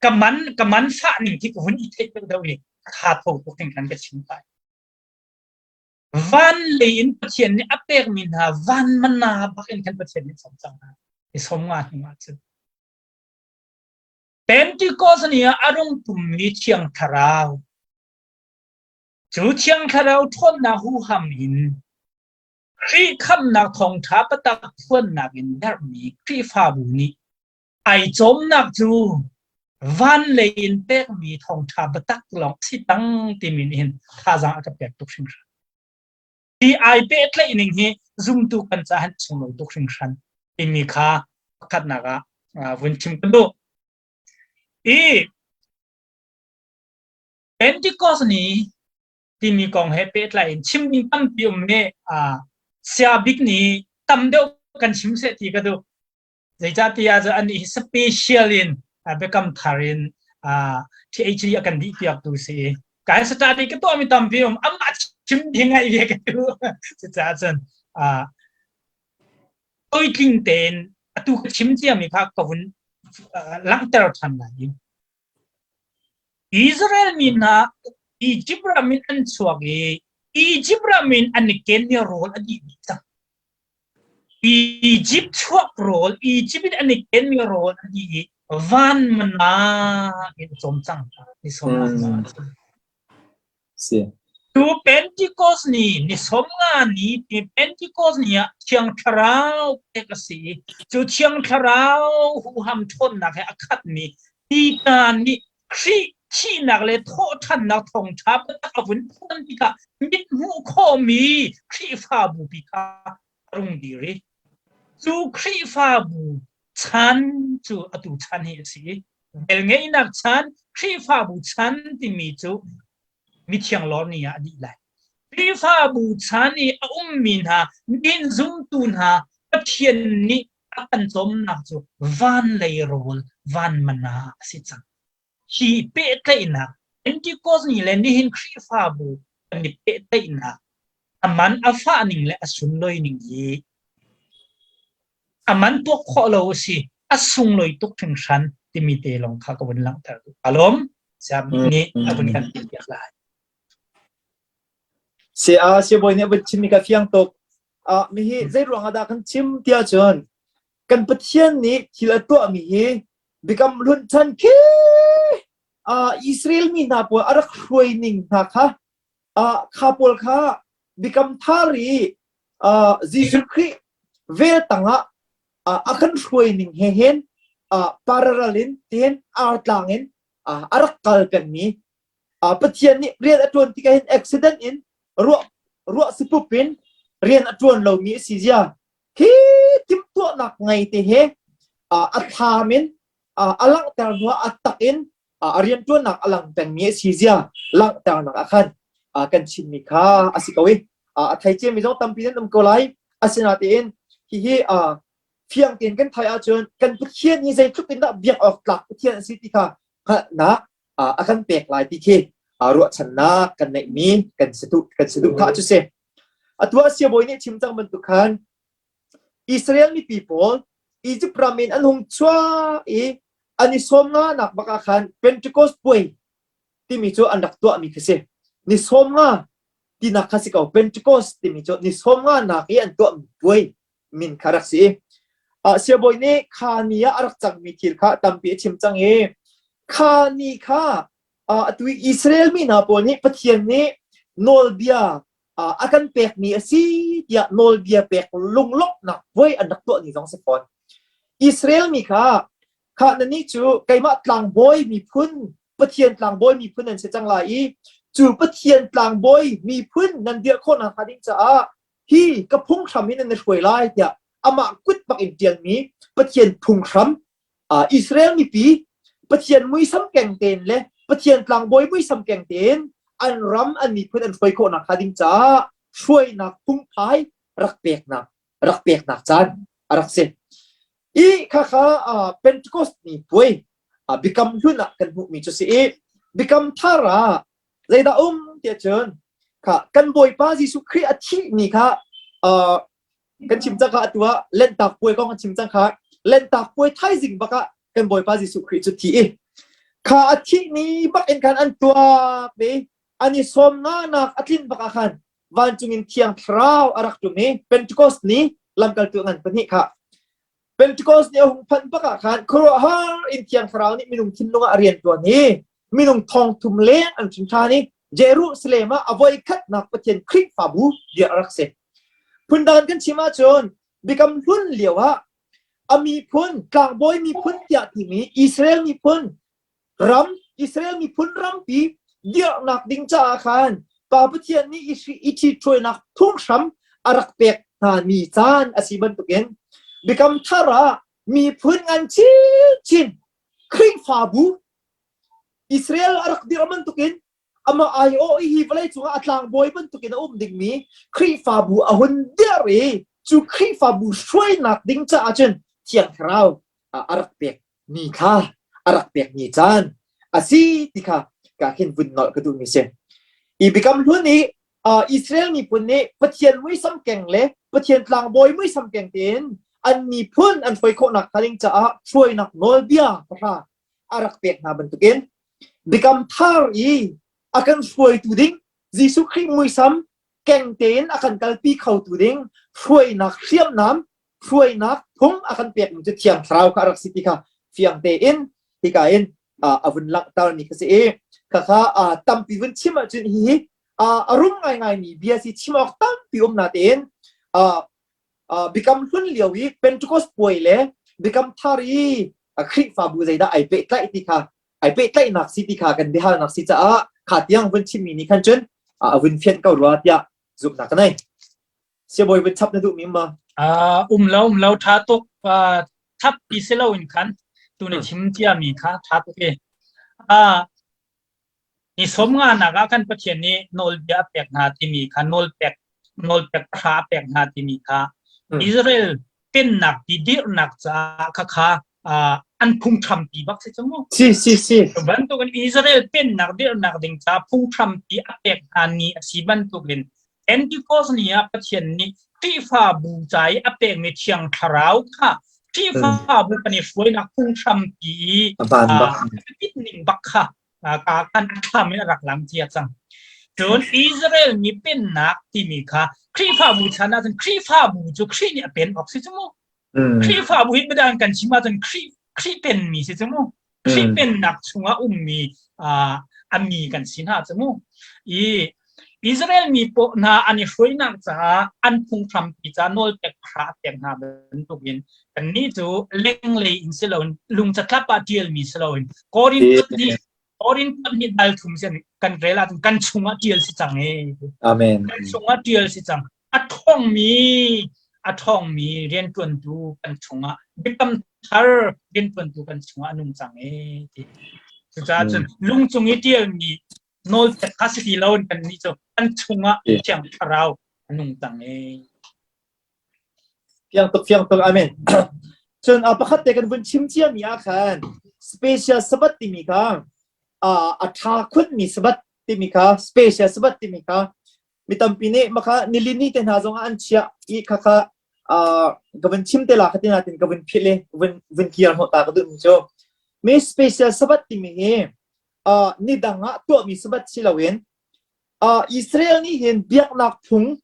ka man ka man fah ning khi ka hun i theih deuh deuh i tha tho tuk in kan ka chim lai van lei in Pathian nih a pekmi hna van mana bak in khan Pathian nih som cang hna i som nga hnu ah cun Pentecost ni ah a rung tummi Thiang Thlarau cu Thiang Thlarau ṭhawnnak huham in Khrih khamhnak thawngṭha biatak phuannak in derhmi Khrihfabu nih ai cawmnak cu van lei in pekmi thawngṭha biatak lawng si tang timi nih hin thazaang a ka pek tuk hringhran. Hi ai pehtlaih ning hi zumtu kan caah hin sunglawi tuk hringhran timi kha pakhatnak ah vun chim ka duh. I Pentecost ni timi kong he pehtlai in chim ding tampi um ne sia bik nih tam deuh kan chim seh ti ka duh. Zeicahtiah cu anih hi special in biakam thar in PhD a kan dih piaktu si i kai study ka tuahmi tampi um amah chim ding ngai ve ka tu cucaah cun toitling tein atu ka chim ciami kha ka vun langhter ṭhan lai i Israel mi hna Egypt ram in an chuak i Egypt ram in an i ken ni rawl a dih dih cang. Egypt chuak rawl, Egypt in an i kenmi rawl a dih i van mana in a cawm cang ni sawm nga Si. Tu Pentecost ni, ni sawm nga ni, ti Pentecost ni ah Thiang Thlarau pek a si i cu Thiang Thlarau huham ṭhawnnak he a khatmi Peter nih Khrih thihnak le thawhṭhannak thawngṭha biatak a vun phuan tikah mit hmuh khawhmi Khrihfabu pi kha a rung dir i cu Khrihfabu chan cu atu chan hi a si i velngeihnak chan Khrihfabu chan timi cu mithiang lawr ni ah a dih lai. Khrihfabu chan i a ummi hna min zumtu hna Pathian nih a kan cawmnak cu van lei rawl van mana a si cang. Hi pehtlaihnak Pentecost ni le nihin Khrihfabu kan i pehtlaihnak a man a fah ning le a sunlawi ning hi a man tuak khawh lo a si a sunglawi tuk hringhran timi te lawng kha ka vun langhter duh. Alom siam nih a vun kan piak lai. Si a sibawi nih a vun chimmi ka fiang tuk. Ah mi hi zei ruang ah dah kan chim tiah cun kan Pathian nih thil a tuahmi hi biakam hlun chan khi uh, Israel mi hna pawl a rak hruai ning hna kha uh, kha pawl kha biakam thar i uh, Jesuh Khrih vel tangah uh, a kan hruai ning he hin uh, parallel in tihin artlang in uh, a rak kal pengmi uh, Pathian nih rian a ṭuan tikah hin accident in ruah ruah sipup in rian a ṭuan lomi a si zia hi timhtuahnak ngei te he a thlam in a langhter hnuah a tak in a rianṭuannak a lang pengmi a si zia langhternak ah khan kan chimmi kha a si ko i a thei ciami zong tampi nan um ko lai asinain hihi fiang tein kan thai ahcun kan Pathian hi zeitluk in dah biak awk tlak Pathian a si ti kha hngalhnak a kan pek lai ti khi ruahchannak kan neihmi kan saduh kan saduhthah cu si. Atu ah siabawi nih chim cang bantuk khan Israel mipi pawl Egypt ram in an hung chuah i an i sawm nga nak bak ah khan Pentecost puai timi cu an rak tuahmi khi si. Ni sawm nga tinak kha si ko. Pentecost timi cu ni sawm nga nak i an tuahmi puai min kha rak si. Uh, siabawi nih kha ni ah a rak cangmi thil kha tampi a chim cang i kha ni kha atu i Israel mi hna pawl nih Pathian nih nawlbia a kan pekmi a si tiah nawlbia pek lunglawmhnak puai an rak tuah ni zong si fawn. Israel mi kha kha na nih cu keimah tlangbawi miphun Pathian tlangbawi miphun an si cang lai i cu Pathian tlangbawi miphun nan dirh khawh nakhnga ding caah. Hi ka phunghram in nan i hruai lai tiah amah kut bak in ṭialmi Pathian phunghram Israel mipi Pathian muisam keng tein le Pathian tlangbawi muisam keng tein an ram an miphun an hruai khawhnak hnga ding caah hruainak phungphai rak peknak rak peknak caan a rak si. I khakha Pentecost ni puai Biakam hlun ah kan hmuhmi cu si i Biakam thar ah zeidah um tiah cun kha kan Bawipa Jesuh Khrih a thih ni kha kan chim cang kha atu ah Lentak puai kong kan chim cang kha Lentak puai thaizing bak ah kan Bawipa Jesuh Khrih cu thi i kha a thih ni bak in khan an tuak ve an i sawm nga nak a tlin bak ah khan vancung in thiang thlarau a rak ṭum i Pentecost ni lamkaltu ngan pahnih kha Pentecost ni a hung phanh bak ah khan khuaruahhar in thiang thlarau nih minung thinlung ah a rian ṭuan i minung thong thum leng an hrin ṭhan i Jerusalem ah a voi khatnak Pathian Khrihfabu dirh a rak si. Phundang kan chim ahcun Biakam Hlun lio ah a miphun tlangbawi miphun tiah timi Israel miphun ram Israel miphun rampi dirhnak ding caah khan Pa Pathian nih i ṭhithruainak phunghram a rak pek hna ni caan a si bantukin Biakam Thar ah miphun ngan chinchin Khrihfabu Israel a rak dirh bantukin amah aiawh i hi vawlei cungah a tlangbawi bantukin a um dingmi Khrihfabu a hun dirh i cu Khrihfabu hruainak ding caah cun Thiang Thlarau a rak pek mi kha a rak pek mi caan a si ti kha ka khin vun nolh ka duhmi si. I Biakam Hlun i Israel miphun nih Pathian muisam keng le Pathian tlangbawi muisam keng tein an miphun an hruai khawhnak hnga ding caah hruainak nawlbia pahra a rak pek hna bantukin Biakam Thar i a kan hruaitu ding Jesuh Khrih muisam keng tein a kan kalpi khotu ding hruainak hriamnam hruainak phung a kan pekmi cu Thiang Thlarau kha a rak si ti kha fiang tein hika in a vun langhter mi kha si i khakha tampi vun chim ahcun hihi a rum ngaingaimi bia si chim awk tampi um natein Biakam Hlun lio i Pentecost puai le Biakam Thar i Khrihfabu zeidah ai pehtlaih ti kha ai pehtlaihnak si ti kha kan biahalnak si caah kha tiang vun chimmi nih khan cun a vun fianh ko rua tiah zumhnak ka nei. Siabawi vun chap na duhmi ma? Um lo um lo tha tuk thap ti si lo in khan tu na chim cia mi kha tha tuk e. Ni som nga nak ah khan Pathian nih nawlbia a pek hna timi kha nawlpek nawlpek pahra a pek hna timi kha Israel pennak ti dirhnak caah khakha an phunghrampi bak si cu mu. Si si si. Bantukin Israel pennak dirhnak ding ca phunghrampi a pek hna ni a si bantukin Pentecost ni ah Pathian nih Khrihfabu ca i a pekmi Thiang Thlarau kha Khrihfabu kan i hruainak phunghrampi i a ning bak kha ka kan a thlam in a rak lang cia cang. Cun Israel mi pennak timi kha Khrihfabu chan ahcun Khrihfabu cu Khrih nih a pen awk si cu mu. Khrihfabu hi biadang kan chim ahcun Khrih Khrih penmi si cu mu. Khrih pennak chungah ummi a mi kan si hna cu mu. I Israel mi paw hna an i hruainak caah an phunghrampi ca nawlpek hra a pek hna bantukin kannih cu lenglei in si loin lungcatlap ah ṭialmi si loin Korinth nih Korinth nih dal thum sin kan rel ahcun kan chungah ṭial si cang e. Amen. Kan chungah ṭial si cang. A ṭhawngmi a ṭhawngmi rianṭuantu kan chungah biakam thar rianṭuantu kan chungah a nung cang e ti. Cucaah cun lung cung i ṭialmi nawlpek kha si ti loin kannih cu kan chungah Thiang Thlarau a nung cang e. Fiang tuk, fiang tuk, amen. Cun pakhat te kan vun chim ciami ah khan special Sabbath timi kha a ṭha khunmi Sabbath timi kha special Sabbath timi kha mi tampi nih makha nilini te hna zongah an chiah i khakha ka vun chim te la kha tina tin ka vun philh i vun vun kir hnawh ta ka duhmi cu mi special Sabbath timi hi ni dang ah tuahmi Sabbath si loin Israel nih hin biaknak phung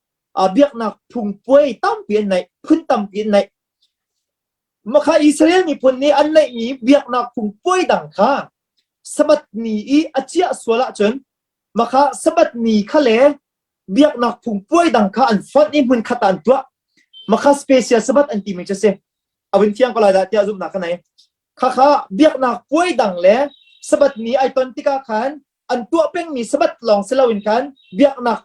biaknak phung puai tampi an neih phun tampi an neih makha Israel miphun nih an neihmi biaknak phung puai dang kha Sabbath ni i a ciah sual ahcun makha Sabbath ni kha le biaknak phung puai dang kha an fonh i hmun khat ah an tuah makha special Sabbath an timi cu si a vun fiang ko lai dah tiah zumhnak ka nei khakha biaknak puai dang le Sabbath ni ai ton tikah khan an tuah pengmi Sabbath lawng si loin khan biaknak.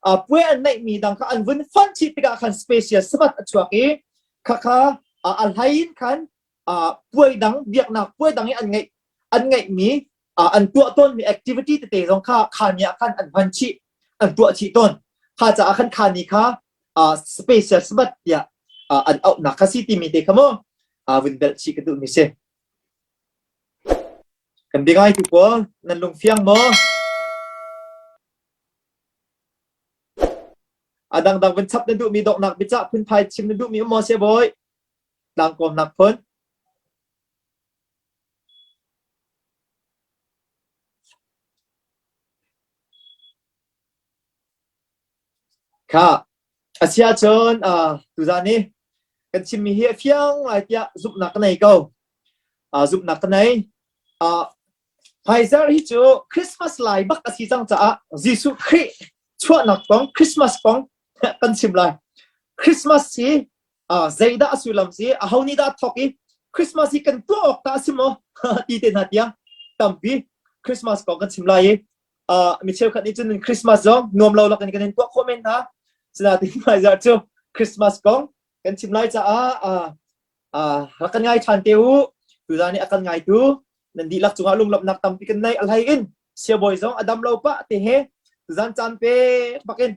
Puai an neihmi dang kha an vun fonh chih tikah khan special Sabbath a chuak i khakha a hlei in khan puai dang biaknak puai dang i an ngeih an ngeihmi an tuah tawnmi activity tete zong kha kha ni ah khan an hman chih an tuah chih tawn. Kha caah khan kha ni kha special Sabbath tiah an auhnak kha si timi te kha mu vun belh chih ka duhmi si. Kan bia ngai tu pawl nan lung fiang maw? A dangdang vun chap na duhmi donghnak biacah phunphai chim na duhmi um maw siabawi? Tlangkawmnak phun. Kha a si ahcun tuzaan i kan chimmi hi a fiang lai tiah zumhnak ka nei ko. Zumhnak ka nei. Hmaizarh hi cu Christmas lai bak a si cang caah Jesuh Khrih chuahnak kong Christmas kong kan chim lai. Christmas hi zeidah a sullam si, aho nih dah a thawk i Christmas hi kan tuah awk tah a si maw ti te hna tiang tampi Christmas kong kan chim lai i mi cheukhat nih cun Christmas zong nuam lo lakin kan in tuah khawh men hna. Sinain hmaizarh cu Christmas kong kan chim lai caah rak kan ngai ṭhan te u. Tuzaan i a kan ngaitu nan dihlak cungah lunglawmhnak tampi kan nei. A hlei in siabawi zong a dam lo pah te he tuzaan caan pe bakin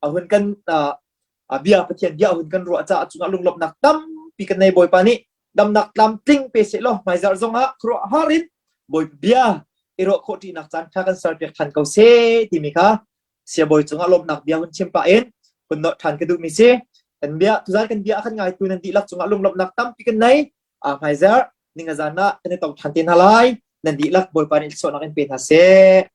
a hun kan bia Pathian bia a hun kan ruah caah cungah lunglawmhnak tampi kan nei. Bawipa nih damnak tlamtling pe seh law hmaizarh zongah khuaruahhar in Bawipa bia i ruah khawh ṭinak caan ṭha kan serpiak ṭhan ko seh timi kha siabawi cungah lawmhnak bia hun chim pah in hun nolh ṭhan ka duhmi si. Kan bia tuzaan kan bia a kan ngaitu nan dihlak cungah lunglawmhnak tampi kan nei. Hmaizarh ningazan ah kan i tong ṭhan te hna lai. Nan dihlak Bawipa nih thluachuahnak in pe hna seh.